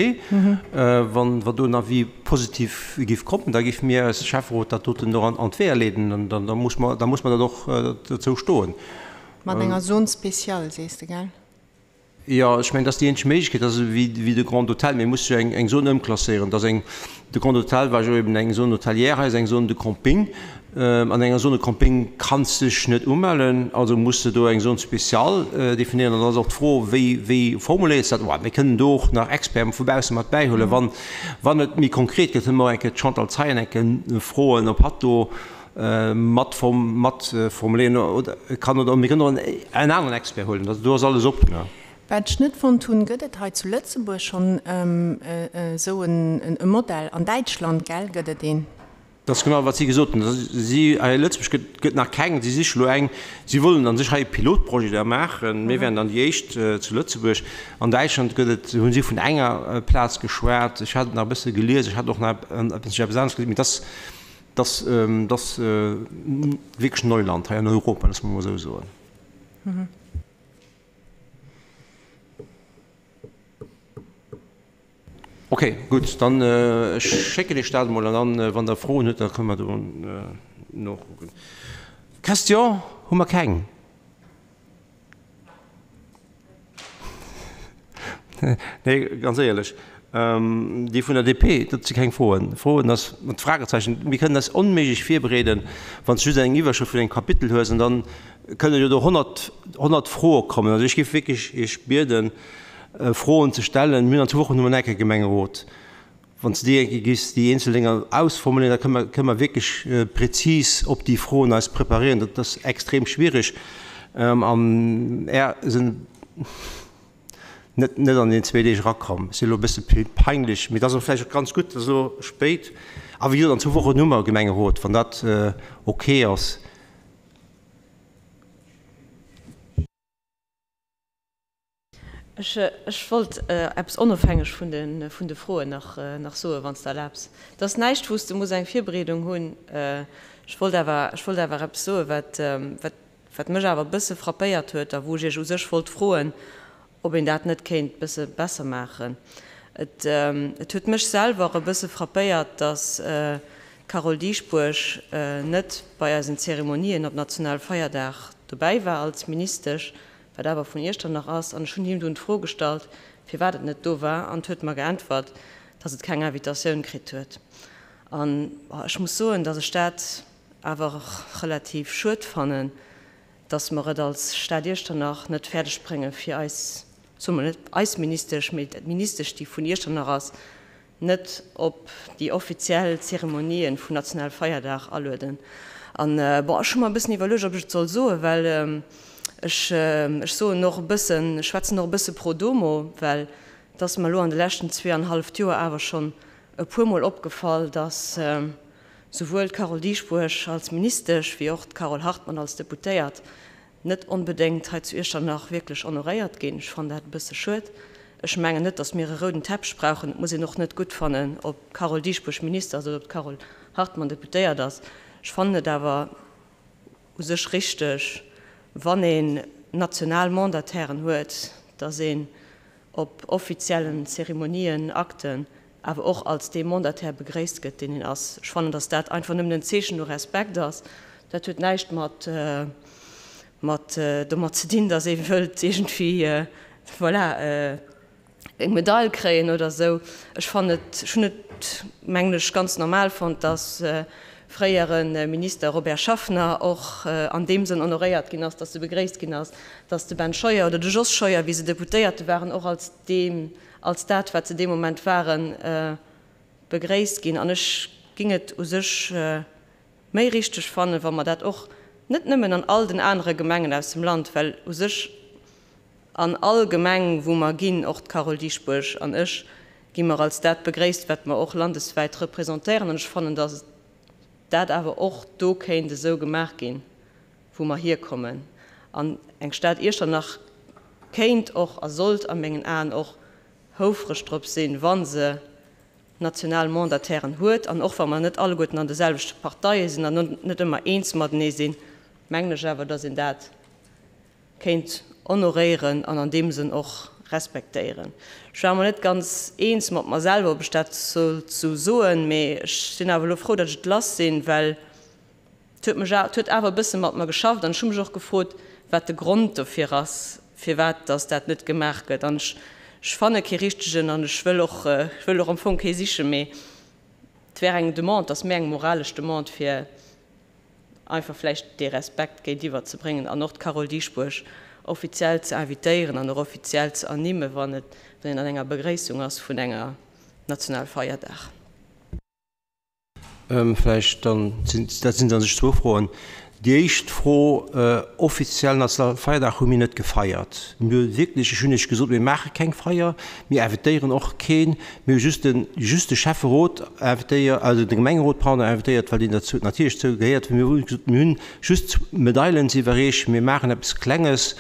wann do en Avis positif géif kommen, da géife mir als Schäfferot dat doten och an d'Weeër leeden an da muss mer, da muss mer dat och dozou stoen. Mat enger Zone spéciale, sees de, gell? Jo, ech mengen, dat ass déi eenzeg Méiglechkeet, dat ass ewéi wéi de Grand Hôtel. Mir musse jo eng eng Zone ëmklasséieren. Dat ass eng, de Grand Hôtel war jo eben eng Zone hôtelière, hei ass eng Zone de camping. An enger Zone camping kanns de dech net umellen, also muss de do eng Zone spéciale definéieren. An dann ass och d'Fro, wéi, wéi formuléiers de dat? Bon, mir kënnen do och nach Experten vu bausse mat bäihuelen, wann, wann et méi konkret gëtt. Kënne mer och eng Kéier d'Chantal Zeyen eng Kéier froen, ob hatt do mat mat formuléieren oder kann oder mir kënnen och en aneren Expert huelen. Also do ass alles op. Wat ech net fonnt hunn, gëtt et hei zu Lëtzebuerg schonn esou e Modell? An Däitschland, gell, gëtt et een. Dat ass genau, wat si gesot hunn. Si, hei a Lëtzebuerg gëtt, gëtt nach keng, si siche lo eng. Si wollen a sech hei e Pilotprojet da maachen. Mir wären dann déi éischt zu Lëtzebuerg. An Däitschland gëtt et, hu si vun enger Plaz geschwat. Ech hat et nach e bësse gelies, ech hat och nach eppes anescht gelies, mee dat ass, dat ass, dat ass wierklech Neuland hei an Europa, loosse mer emol esou soen. Ok, gutt, dann ech schécken Iech dat emol an dann, wann Der Froen hutt, da kënne mer do nokucken. Question hu mer keng. Nee, ganz éierlech, déi vun der DP, dat si keng Froen. Froen ass mat Fragezeichen. Mir kënnen eis onméiglech virbereeden, wann s de just eng Iwwerschrëft vun engem Kapitel hues an dann kënnen jo do 100, 100 Froe kommen. Also ech géif wierklech Iech bieden, Froen ze stellen. Mir hunn an zwou Wochen hu mer nach eng Kéier Gemengerot. Wann s de déi eng Kéier giffs déi eenzel Dénger ausformuléieren, da kënne mer, kënne mer wierklech prezis op déi Froen eis preparéieren. Dat ass extrem schwierig an Är sinn net, net an deenen zwee Deeg erakomm. Ass jo elo e bësse peinlech, mee et ass och vläicht och ganz gutt, et ass elo spéit. A wéi gesot, an zwou Wochen hu mer Gemengerot, wann dat ok ass. Ech wollt eppes onofhängeg vun de Froen nach soen, wann s de erlaabs. Et ass näischt, wou s de muss eng Virbereedung hunn. Ech wollt awer, ech wollt awer eppes soen, wat, wat mech awer e bësse frappéiert huet a wou ech Iech u sech wollt froen, ob een dat net kéint e bësse besser maachen. Et, et huet mech selwer e bësse frappéiert, datt d'Carole Dieschbourg net bei eisen Zeremonien op Nationalfeierdag dobäi war als Ministesch, wat awer vun Iechternach ass, an ech hunn him dunn d'Fro gestallt, firwat et net do war, an huet mer geäntwert, dass et keng Invitatioun kritt huet. An ech muss soen, dass ech dat awer relativ schued fannen, dass mer et als Stad Iechternach net fäerdeg bréngen, fir eis, soe mer net eis Ministesch, mee d'Ministesch, déi vun Iechternach ass, net op déi offiziell Zeremonien vun Nationalfeierdag alueden. An, bon, ech hu mer e bëssen iwwerluecht, ob ech et soll soen, well ech, ech soen och e bëssen, ech schwätzen och e bësse pro domo, well et ass mer elo an de leschten zweeanhalleft Joer awer schonn e puermol opgefall, dass souwuel d'Carole Dieschbourg als Ministesch wéi och d'Carole Hartmann als Deputéiert net onbedéngt hei zu Iechternach wierklech honoréiert ginn. Ech fannen dat e bësse schued. Ech mengen net, datt mir e rouden Teppech brauchen. Et muss een och net gutt fannen, ob d'Carole Dieschbourg Minister ass oder ob d'Carole Hartmann Deputéiert ass. Ech fannen et awer u sech richteg, wann een national Mandatairen huet, datt een op offiziellen Zeremonien, Akten awer och als dee Mandataire begréisst gëtt, deen een ass. Ech fannen, datt dat einfach nëmmen en Zeechen u Respekt ass. Dat huet näischt mat, mat domat ze dinn, datt ee wëllt iergendwéi, voilà, eng Medail kréien oder esou. Ech fannen et, ech hunn et, mengen ech, ganz normal fonnt, datt fréiere Minister Robert Schaffner och an deem Sënn honoréiert ginn ass, datt e begréisst ginn ass, datt de Ben Scheuer oder de Jos Scheuer, wéi se Deputéierte waren, och als deem, als dat, wat se dee Moment waren, begréisst ginn. An ech ging et u sech méi richteg fannen, wa mer dat och net nëmmen an all den anere Gemengen aus dem Land, well u sech. An all Gemeng, wou mer ginn, och d'Carole Dieschbourg an ech, gi mer als dat begréisst, wat mer och landeswäit representéieren. An ech fannen, datt dat awer och do kéint esou gemaach ginn, wou mer hierkommen. An eng Stad Iechternach kéint och a sollt a mengen Aen och houfreg drop sinn, wa se national Mandatairen huet. An och wa mer net alleguerten an de selwechte Parteie sinn an net ëmmer eens matenee sinn, mengen ech awer, datt een dat kéint honoréieren an an deem Sënn och respektéieren. Ech war mer net ganz eens mat mer selwer, ob ech dat sollt esou soen, mee ech sinn awer elo frou, datt ech et lass sinn, well et huet mech, et huet awer e bësse mat mer geschafft an ech hu mech och gefrot, wat de Grond dofir ass, firwat datt dat net gemaach gëtt. An ech, ech fanne kee richtegen an ech wëll och, ech wëll och am Fong kee sichen, mee et wär eng Demande, et ass méi eng moralesch Demande, fir einfach vläicht dee Respekt géintiwwer ze bréngen an och d'Carole Dieschbourg offiziell ze invitéieren an och offiziell ze ernimmen, wann et, wann een an enger Begréissung ass vun enger national Feierdag. Vläicht dann, dat sinn a sech zwou Froen. Déi éischt Fro, Offiziell national Feierdag hu mir net gefeiert. Mir hu wierklech, ech hunn Iech gesot, mir maache keng Feier, mir invitéieren och keen. Mir hu just de, just de Schäfferot invitéiert, also de Gemengerot, pardon, invitéiert, well deen derzou natierlech zou gehéiert. Mir hu gesot, mir hunn just Medailen ze iwwerreechen, mir maachen eppes Klenges,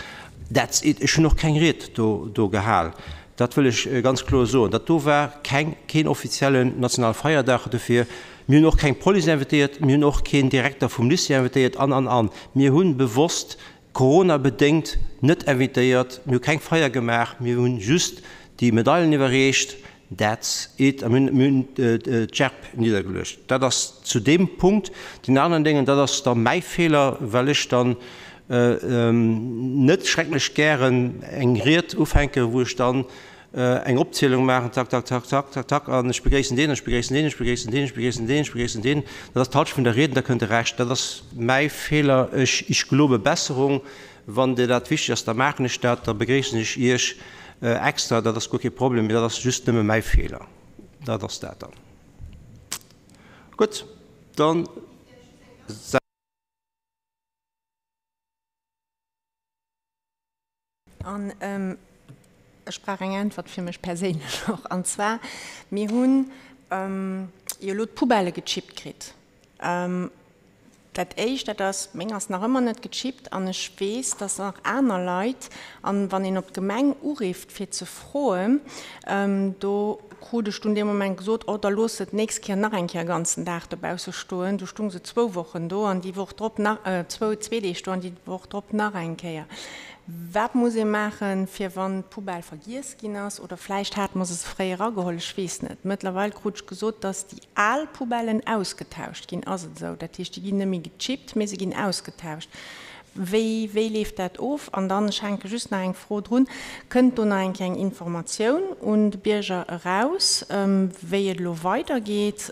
that's it. Ech hunn och keng Ried do, do gehal. Dat wëll ech ganz kloer soen. Dat do war keng, keen offiziellen nationale Feierdag. Dofir, mir hunn och keng Police invitéiert, mir hunn och keen Direkter vum Lycée invitéiert an, an, an. Mir hu bewosst Corona-bedéngt net invitéiert, mir hu keng Feier gemaach, mir hunn just déi Medailen iwwerreecht, that's it, a mir hunn d'Gerb niddergeluecht. Dat ass zu deem Punkt. Deen aneren Déngen, dat ass da mäi Feeler, well ech dann net schrecklech gären eng Ried ufänken, wou ech dann eng Opzielung maachen, tak, tak, tak, tak, tak, tak, an ech begréissen deen, ech begréissen deen, ech begréissen deen, ech begréissen deen, ech begréissen deen. Dat ass d'Halschent vun der Ried an da kënnt de Rescht. Dat ass mäi Feeler. Ech, ich gelobe Besserung. Wann dir dat wichteg ass, da maachen ech dat, da begréissen ech Iech extra, dat ass guer kee Problem, mee dat ass just nëmme mäi Feeler. Dat ass dat dann. Gutt, dann. An ech brauch eng Äntwert fir mech perséinlech och. An zwar, mir hunn jo elo d'Poubellë gechippt kritt. Dat Éischt, dat ass, meng ass nach ëmmer net gechippt an ech weess, dass nach aner Leit, an wann een op d'Gemeng urifft fir ze froen, do krut ech dunn dee Moment gesot, oh da looss se d'nächst Kéier nach eng Kéier e ganzen Dag dobausse stoen. Du stung se zwou Wochen do an déi Woch drop nach, zwou, zwee Deeg do an déi Woch drop nach eng Kéier. Wat muss ee maachen, fir wann d'Poubelle vergiess ginn ass, oder vläicht hate mer se ze fréi erageholl, ech weess net. Mëttlerweil krut ech gesot, dass déi al Poubellen ausgetauscht ginn. Ass et esou? Dat heescht, déi ginn net méi gechippt, mee se ginn ausgetauscht. Wéi, wéi leeft dat of? An dann, ech hänke just nach eng Fro drun, Kënnt do nach eng Kéier eng Informatioun un de Bierger eraus, wéi et elo weidergeet?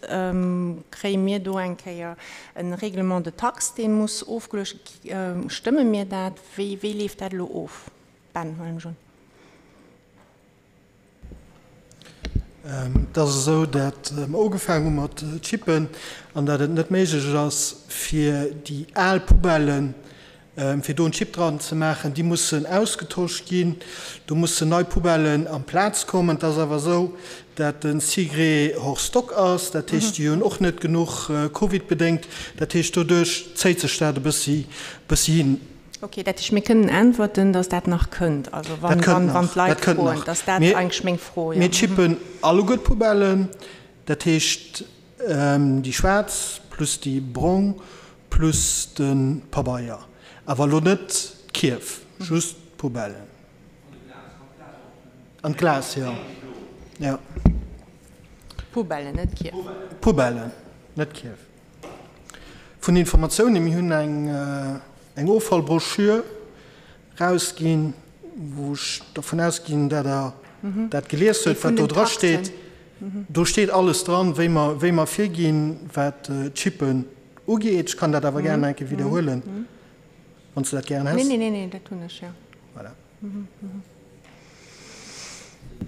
Kréie mir do eng Kéier e Règlement de taxe, dee muss ofgeluecht ginn? Stëmme mir dat? Wéi, wéi leeft dat elo of? Ben, huelen ech un. Et ass esou, datt mer ugefaangen hu mat chippen an datt et net méiglech ass, fir déi al Poubellen, fir do en Chip dran ze maachen. Déi mussen ausgetosch ginn. Do mussen nei Poubellen amplaz kommen. Et ass awer esou, datt de SIGRE hors stock ass. Dat heescht, déi hunn och net genuch, covidbedéngt. Dat heescht, doduerch zéit sech dat e bëssi hin. Ok, dat heescht, mir kënnen äntwerten, datt dat nach kënnt, also wann d'Leit froen, datt dat eigentlech meng Fro, jo. Mir chippen alleguer d'Poubellen, dat heescht déi schwaarz plus déi brong plus de Pabeier, awer elo net d'Kierf, just d'Poubellen. An d'Glas, jo. D'Poubellen, net d'Kierf. D'Poubellen, net d'Kierf. Vun Informatiounen, Mir hunn eng Offallbroschür rausginn, wou ech dervun ausginn, dat Der dat gelies hutt, wat do dra steet. Do steet alles dran, wéi mer, wéi mer virginn, wat d'Chippen ugeet. Ech kann dat awer gären nach eng Kéier widderhuelen, wann s de dat gären häss. Nee, nee, nee, dat hunn ech, jo. Voilà.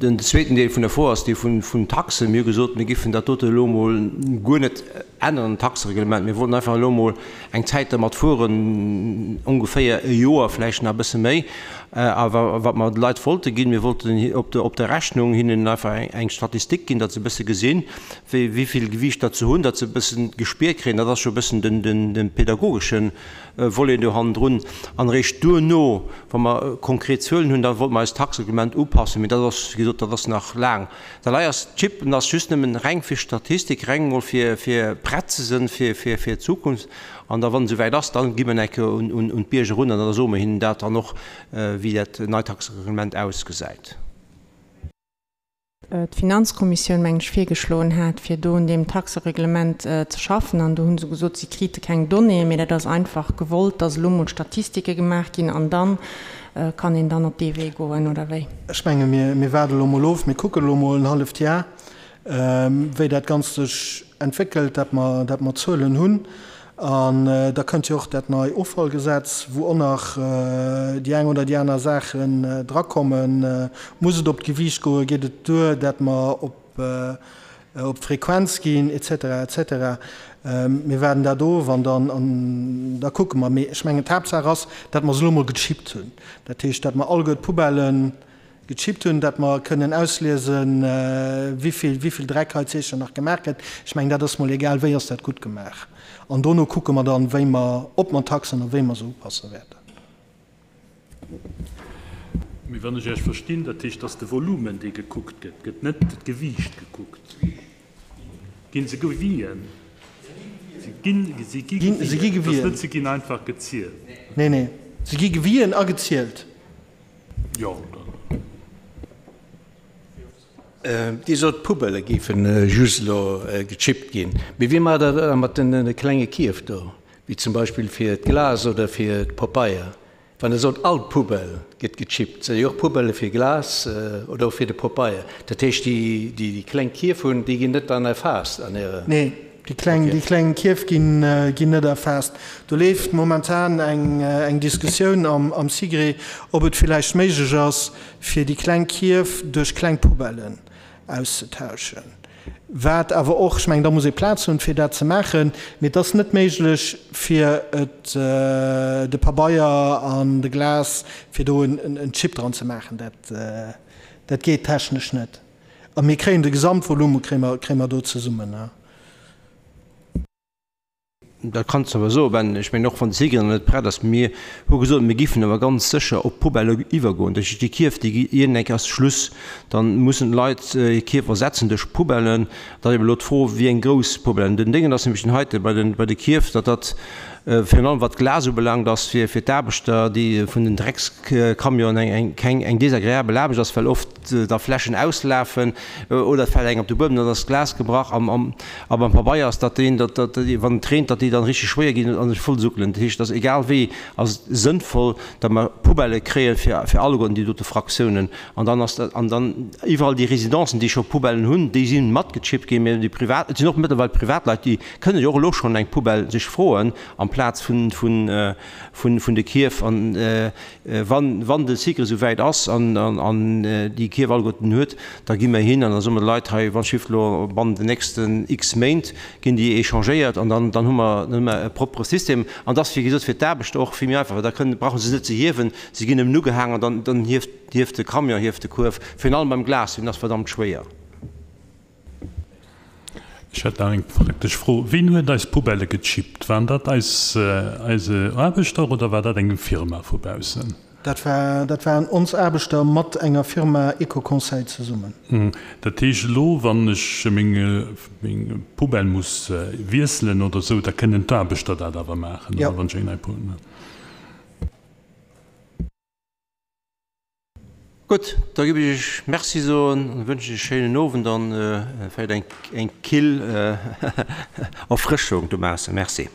Den zweeten Deel vun der Fro ass dee vun Taxen. Mir hu gesot, mir giffen dat dote elo emol guer net änneren, d'Taxereglement. Mir wollten einfach elo emol eng Zäit dermat fueren, ongeféier e Joer, vläicht nach e bësse méi. Awer wat mer de Leit wollte ginn, mir wollten op der Rechnung hinnen einfach eng Statistik ginn, datt se e bësse gesinn, wéi vill Gewiicht datt se hunn, datt se e bëssen d'Gespier kréien. Dat ass scho e bëssen de pedagogesche Volet do hannendrun. An eréischt duerno, wa mer konkret Zuelen hunn, da wollte mer eist Taxereglement upassen. Mee dat ass, wéi gesot, dat ass nach laang. Dat hei ass, d'Chippen ass just nëmmen reng fir Statistik, reng emol fir prett ze sinn fir d'Zukunft. An da wann et esouwäit ass, da gi mer eng Kéier un d'Bierger erun an da soe mer hinnen dat dann och, wéi dat neit Taxereglement ausgesäit. D'Finanzkommissioun, mengen ech, virgeschloen hat, fir do un deem Taxereglement ze schaffen. An do hu se gesot, si krite keng Donnéeën, mee dat ass einfach gewollt, dass elo mol Statistike gemaach ginn an da kann een dann op dee Wee goen, oder wéi? Ech menge mir waarde elo mol of, mir kucken elo mol en halleft Jar, wéi dat Ganzt sech entwéckelt, dat mer, dat mer Zuelen hunn. An da kënnt jo och dat nei Offallgesetz, wou och nach déi eng oder déi aner Saachen drakommen. Muss et op d'Gewiicht goen? Geet et duer, dat mer op op d'Frequenz ginn, et cetera, et cetera. Mir waarden dat of an dann, an da kucke mer. Mee ech mengen, d'Haaptsaach ass, dat mer se elo emol gechippt hunn. Dat heescht, dat mer alleguer d'Poubellen gechippt hunn, dat mer kënnen ausliesen, wivill, wivill Dreck hei zeecher nach gemaach gëtt. Ech mengen, dat ass mol egal wéi ass dat gutt gemaach. An dono kucke mer dann, wéi mer, ob mer d'Taxen a wéi mer se upasse wäerten. Mee wann ech Iech verstinn, dat heescht, dass de Volumen, dee gekuckt gëtt, gëtt net d'Gewiicht gekuckt. Ginn se gewien? Si ginn, si gi gewien. Si gi gewien. Et ass net, se ginn einfach gezielt. Nee, nee, se gi gewien a gezielt. Jo, dann. Dir sot, d'Poubellë géife just elo gechippt ginn. Mee wéi maacht Der dat da mat de klenge Kierf do, wéi zum Beispill fir d'Glas oder fir d'Popeier? Wann Der sot, all Poubelle gëtt gechippt, sinn jo och Poubellë fir Glas oder och fir de Popeier. Dat heescht, déi, déi déi kleng Kierf hunn, déi ginn net dann erfaasst an Äre. Nee, déi kleng, déi kleng Kierf ginn, ginn net erfaasst. Do leeft momentan eng, eng Diskussioun am, am SIGRE, ob et villäicht méiglech ass, fir déi kleng Kierf duerch kleng Poubellen auszetauschen. Wat awer och, ech mengen, da muss ee Plaz hunn, fir dat ze maachen, mee et ass net méiglech, fir et de Pabeier an de Glas, fir do en Chip dran ze maachen. Dat, dat geet technesch net. A mir kréien de Gesamtvolume kréie mer, kréie mer do zesummen. Dat kanns de awer soen, Ben. Ech mengen, och wann de Sigrid nach net prett ass, mir hu gesot, mir giffen awer ganz sécher op d'Poubelle iwwergoen. Dat heescht, déi Kierf, déi gi, iergend eng Kéier ass Schluss, dann mussen d'Leit hir Kierf ersetzen duerch Poubellen. Da ass eben elo d'Fro, wéi eng grouss Poubellen. Den Déngen ass nämlech den heite bei de, bei de Kierf, datt dat virun allem wat d'Glas ubelaangt ass, fir, fir d'Aarbechter, déi vun den Dreckscamionen eng, eng, keng, eng desagreabel Aarbecht ass, well oft da Fläschen auslafen oder et fält eng op de Buedem, dann ass d'Glas gebrach. A beim Pabeier ass dat deen, datt dat, wann et reent, datt déi dann richteg schwéier ginn an sech vollsuckelen. Dat heescht, et ass egal wéi ass et sënnvoll, datt mer Poubellë kréie fir fir alleguerten déi dote Fraktiounen. An dann ass dat, an dann iwwerall déi Residencen, déi scho Poubellen hunn, déi si matgechippt ginn, mä déi privat, et sinn och mëttlerweil Privatleit, déi kënnen jo och elo schonn eng Poubelle sech froen amplaz vun vun vun vun de Kierf. An Wann, wann de Cycle esou wäit ass an, an déi Kierf alleguerten huet, da gi mer hin an da soe mer de Leit, hei, wann d'Schiff elo bannent den nächsten x Méint ginn déi échangéiert an dann, dann hu mer, dann hu mer e proppere System. An et ass, wéi gesot, fir d'Aarbechter och vill méi einfach, well da kënnen, brauche se net ze hiewen, se ginn nëmmen ugehaang an dann, dann hieft, hieft de Camion, hieft de Kuerf. Virun allem beim Glas, deen ass verdammt schwéier. Ech hätt nach eng praktesch Fro, Ween huet eis Poubellë gechippt? Waren dat eis eise Aarbechter oder war dat eng Firma vu baussen? Dat war, dat waren ons Aarbechter mat enger Firma Eco-Conseil zesummen. Dat heescht elo, wann ech meng meng Poubelle muss wiesselen oder esou, da kënnen d'Aarbechter dat awer maachen, oder wann ech eng nei Poubelle. Gutt, da géif ech Iech Merci soen an wënschen Iech e schéinen Owend an vläicht eng kill Erfrëschung dobaussen. Merci.